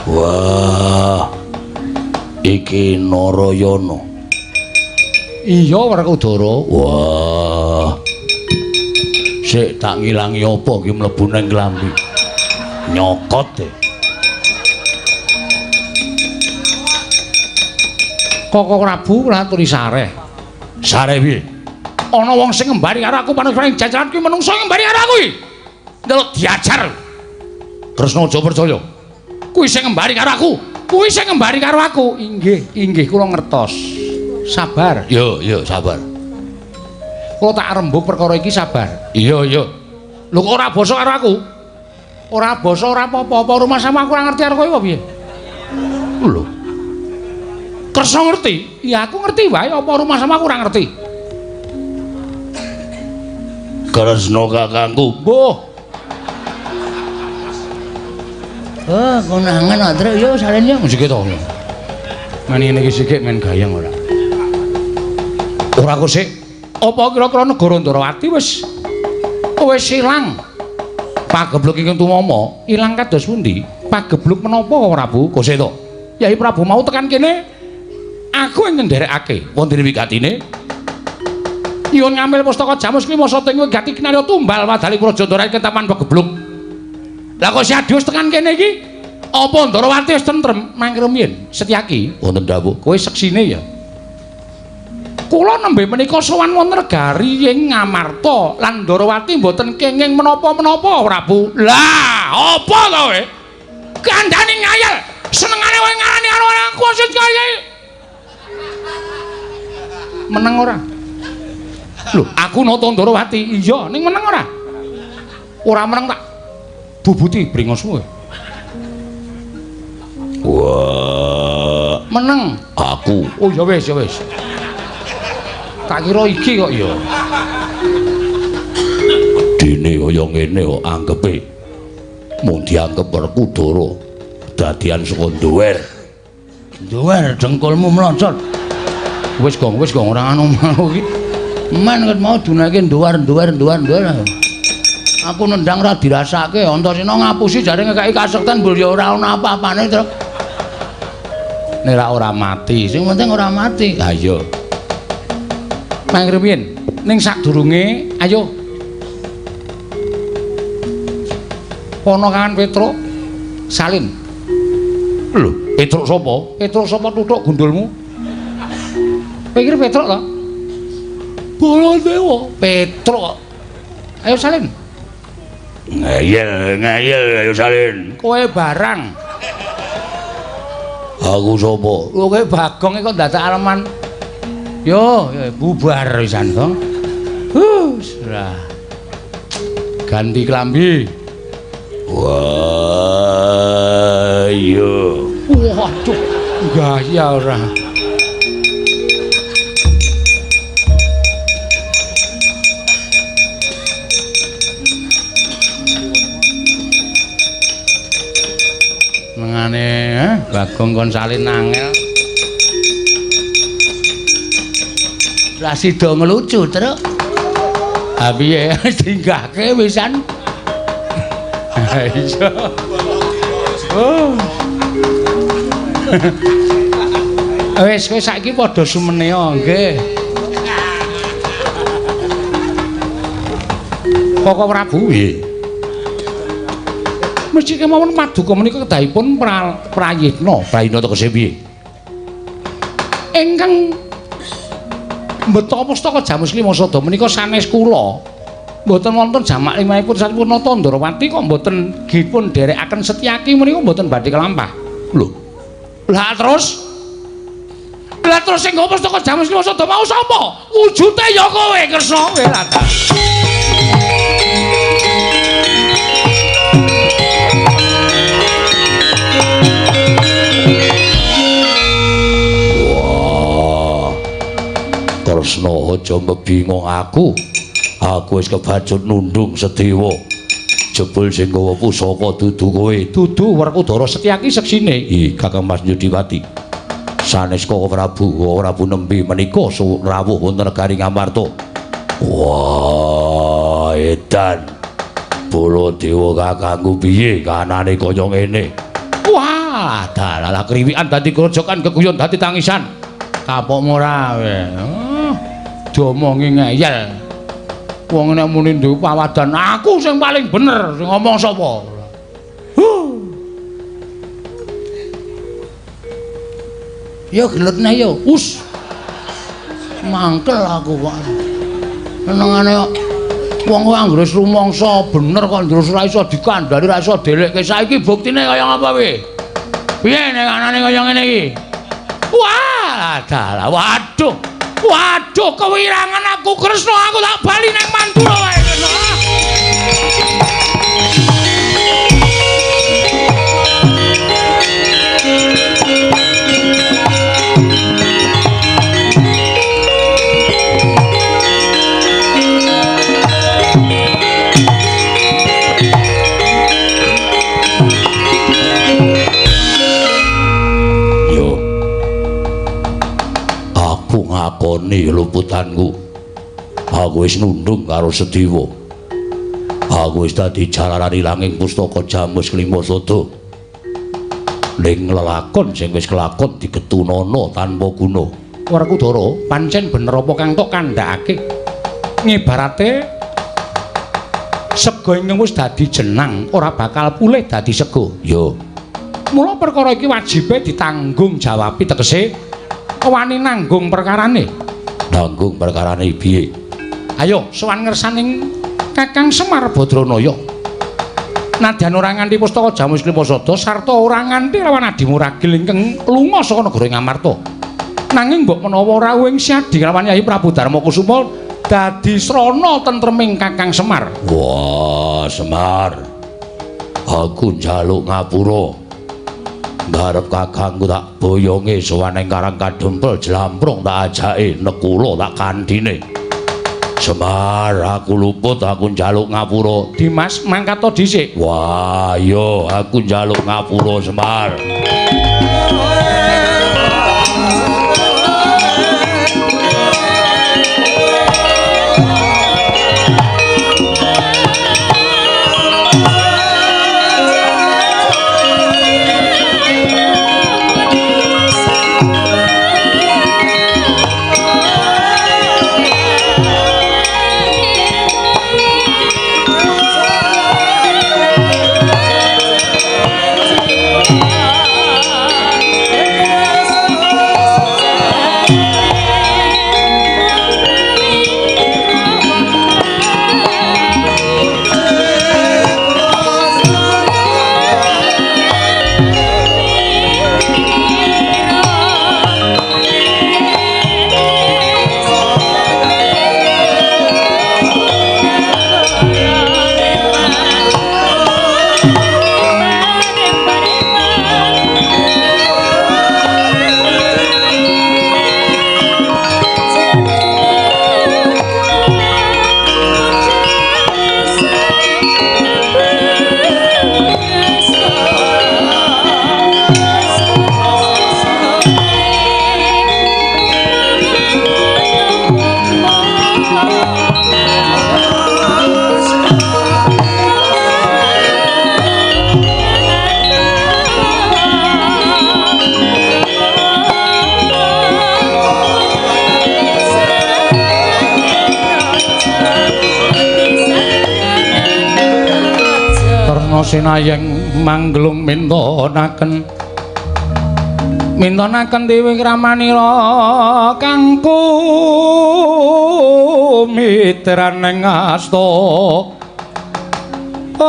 Wah. Iki Narayana. Iya, Werkudara. Wah. Sik tak ngilangi apa iki mlebu nang klambi. Nyokot e. Koko Prabu kula aturi sareh. Sareh piye? Ana wong sing ngembari karo aku panungsa jajaran kuwi menungso ngembari karo aku iki. Ndelok diajar. Kresna aja percaya. Kuwi sing ngembari karo aku. Kuwi sing ngembari karo aku. Inggih, inggih kula ngertos. Sabar. Yo, yo sabar. Kula tak rembug perkara iki sabar. Iya, iya. Lho kok ora basa karo aku? Ora basa ora apa-apa, rumah sama aku ora ngerti karo kowe apa piye? Lho. Kresna ngerti? Ya aku ngerti wae, apa rumah sama aku ora ngerti. Kresna kakangku. Mbuh. Oh, konangan Andrek yo salen yo. Sik to. Men ngene iki sik men gayeng ora. Ora kok sik. Apa kira-kira negara Ndrawati wis ilang? Pagebluk ingkang tumama ilang kados pundi? Pagebluk menapa Prabu? Kok sik to? Yai Prabu mau tekan kene aku ing nderekake wonten wigatine nyuwun ngambil pustaka Jamus kuwi masa teng wigati kinarya tumbal wadali Praja Ndrawati ketapan pagebluk. Lah kok si Adius tekan kene iki apa Ndrawati wis tentrem mangke rumiyin Setyaki wonten dawuh kowe seksine ya. Kula nembe menika sowan wonten negari ing Ngamarta lan Ndrawati mboten kenging menapa-menapa Prabu. Lah apa to kowe? Kandhane ngayal senengane kowe ngarani karo aku sing meneng ora? Lho, aku nata Ndrawati. Iya, ning meneng ora? Ora meneng tak bubuti bringos kowe. Wah, meneng aku. Oh ya wis, ya wis. Tak kira iki kok ya. Gedene kaya ngene kok anggepe mung dianggep Werkudara dadian saka nduwer. Nduwer dengkulmu mlocot. Wis gong, ora anu mau iki. Men ket mau dunake nduwer. Aku nendang ora dirasake, Antasena ngapusi jare ngekeki kasekten mbul ya ora ana apa-apane, Truk. Nek ora mati, sing penting ora mati. Ha iya. Mang rumiyin, ning sadurunge ayo. Ponokan Petruk salin. Lho, Petruk sapa? Petruk sapa tutuk gundulmu? Kowe kira Petruk to? Baladewa, Petruk. Ayo salin. Ngeyel, ngeyel ayo salin. Kowe barang. Aku sapa? Lho kowe Bagong kok dadak aleman. Yo, bubar pisan, Gong. Huh, ganti klambi. Wah, yo. Waduh, gaya ora. Mengane, Bagong kon salin angel. Ra sida ngelucu, Truk. Ha piye dinggahke wisan. Iya. Oh. Wis kowe saiki padha sumene nggih. Koko Prabu nggih. Mesti kemawon paduka menika kedahipun prayitna. Prayitna tegese piye? Ingkang mbeta pustaka Jamus Lima Sada menika sanes kula. Mboten wonten jamak limahipun Satpurna Tandrawati kok mboten dipun dherekaken Setyaki menika mboten badhe kelampah. Lho. Lah terus? Lah terus sing nggo pustaka Jamus Lima Sada mau sapa? Wujute ya kowe Kresna kowe lah. Wah. Kresna aja mbebingung aku. Aku wis kebacut nundung Sedewa. Jebul sing gawa pusaka dudu kowe. Dudu Werkudara Setyaki seksine. Ih, Kakang Mas Yudipati. Sanes Koko Prabu, Koko Prabu nembe menika rawuh wonten negari Ngamarta. Wah, edan. Baladewa kakangku piye kanane kaya ngene? Wah, dalah kriwikan dadi grojokan keguyon dadi tangisan. Kapokmu ora kowe. Diomongi ngeyel. Wong nek muni duwe pawadan, aku sing paling bener, sing ngomong sapa? Huh. Yo gelut neh yo. Us. Mangkel aku kok. Senengane kok wong kok anggere wis rumangsa bener kok terus ora iso dikandhani, ora iso delekke. Saiki buktine kaya ngapa piye? Piye nek anane kaya ngene iki? Wah, dalah waduh. Waduh, kewirangan aku Kresna, aku tak bali nang Mandura wae Kresna. Yo. Aku ngakoni luputanku. Aku wis nundung karo Sedewa. Aku wis dadi jalaran ilanging pustaka Jamus Klima Sada. Ning lelakon sing wis kelakon digetunana tanpa guna. Werkudara, pancen bener apa kang tok kandhakake? Ngibarate sega ingkang wis dadi jenang ora bakal pulih dadi sega. Yo. Mula perkara iki wajibe ditanggung jawabi, tegese wani nanggung perkarane. Nanggung perkarane piye? Ayo sowan ngersaning Kakang Semar Badranaya. Nadyan ora nganti pustaka Jamus Klima Sada sarta ora nganti lawan adimu ragil ingkang lunga saka negara Ngamarta. Nanging mbok menawa rawuhing Siadi lawan Yayi Prabu Darma Kusuma dadi srana tentreming Kakang Semar. Wah, Semar. Aku njaluk ngapura. Ngarep kakangku tak boyonge sowan ing Karang Kadempel jlamprong tak ajake nekula tak kandhine. Semar, aku luput, aku njaluk ngapura. Dimas, mangkat to dhisik. Wah, yo aku njaluk ngapura Semar. Karna sinayeng manggelung mintonaken mintonaken dewi kramanira kangku mitraning asta. Om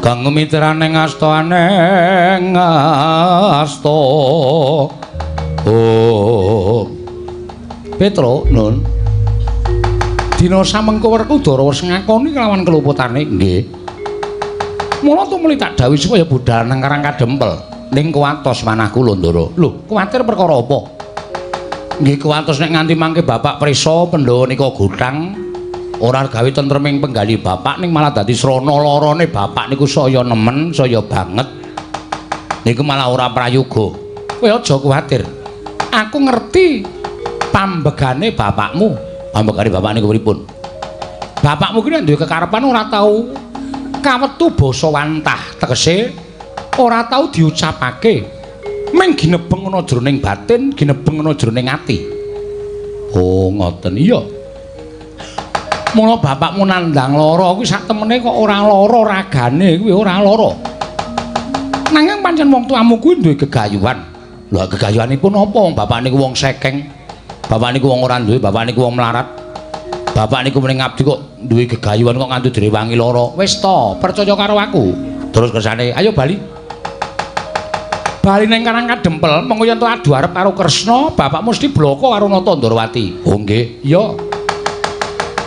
kang mitraning asta aneng asta. Om Petro nun dina samengko Werkudara wis ngakoni kelawan keluputane. Nggih. Mula tumuli tak dawuhi supaya budal nang Karang Kadempel ning kuwatos manah kula Ndara. Lho, kuwatir perkara apa? Nggih kuwatos nek nganti mangke bapak prisa Pandhawa nika gothang ora gawe tentreming penggali bapak ning malah dadi srana larane bapak niku saya nemen, saya banget. Niku malah ora prayoga. Kowe aja kuwatir. Aku ngerti pambegane bapakmu. Pambegane bapak niku pripun? Bapakmu ki nek duwe kekarepan ora tau kawetu basa wantah, tegese ora tau diucapake. Ming ginebeng ana jroning batin, ginebeng ana jroning ati. Oh, ngoten. Iya. Mula bapakmu nandhang lara kuwi sak temene kok ora lara ragane kuwi ora lara. Nanging pancen wong tuamu kuwi duwe gegayuhan. Lha gegayuhanipun apa? Wong bapak niku wong sekeng. Bapak niku wong ora duwe, bapak niku wong melarat. Bapak niku mrene ngabdi kok duwe gegayuhan kok nganti direwangi lara. Wis to, percaya karo aku. Terus kersane, ayo bali. Bali ning Karang Kadempel, mengko yen to adu arep karo Kresna, bapak mesti bloko karo Nata Ndorowati. Oh nggih, iya.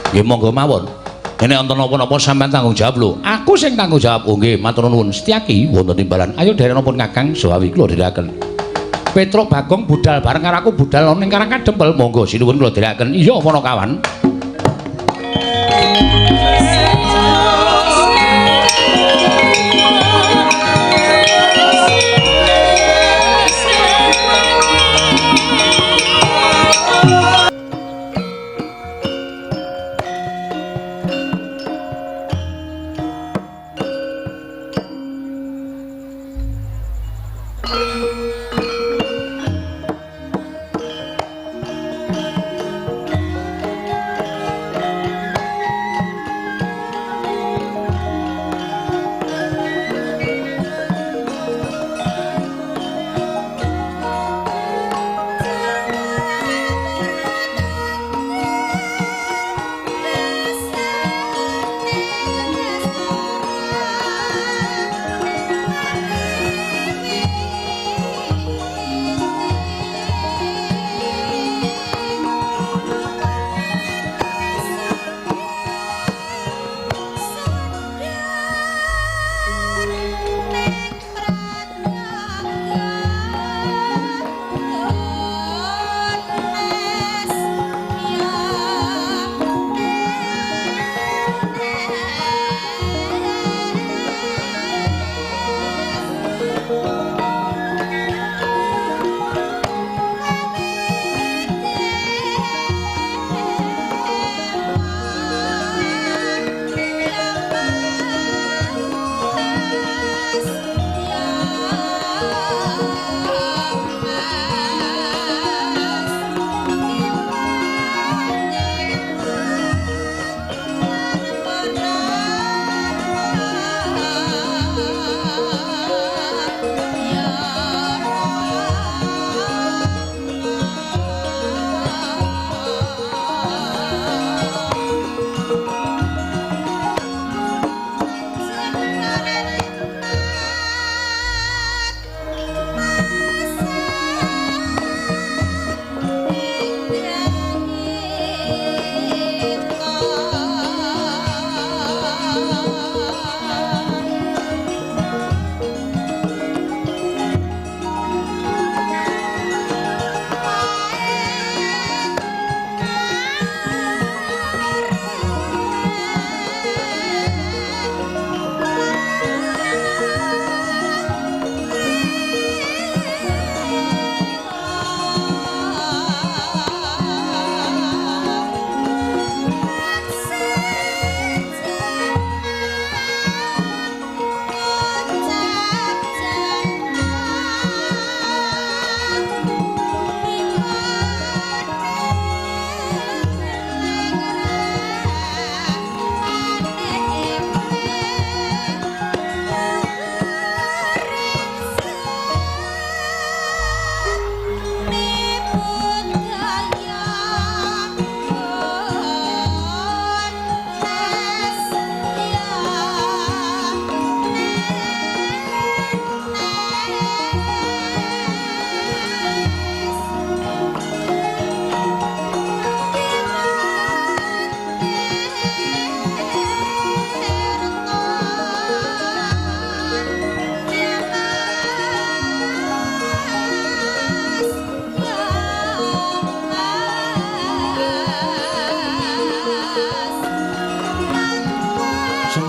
Nggih monggo mawon. Nek wonten napa-napa sampean tanggung jawab lho. Aku sing tanggung jawab. Oh nggih, matur nuwun. Setyaki wonten timbalan. Ayo derek napa Kakang Sawawi kula dherekaken. Petruk Bagong budal bareng karo aku budal ning Karang Kadempel. Monggo sinuwun kula dherekaken. Iya Panakawan.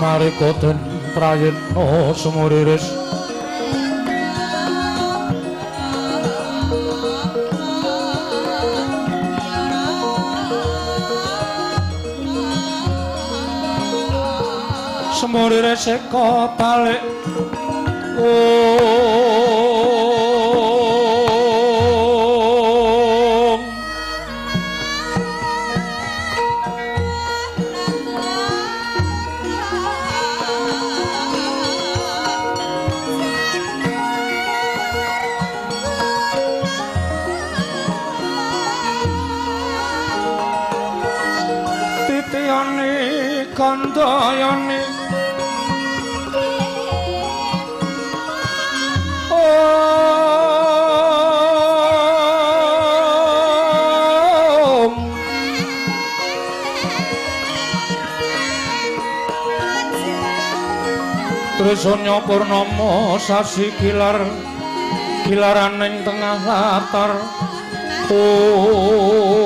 Sumarika den prayitna sumuriris. Sumuriris eka balik. Om. Titiyane kandayane Om. Trisanya purnama sasi gilar gilaraning tengah latar. Om.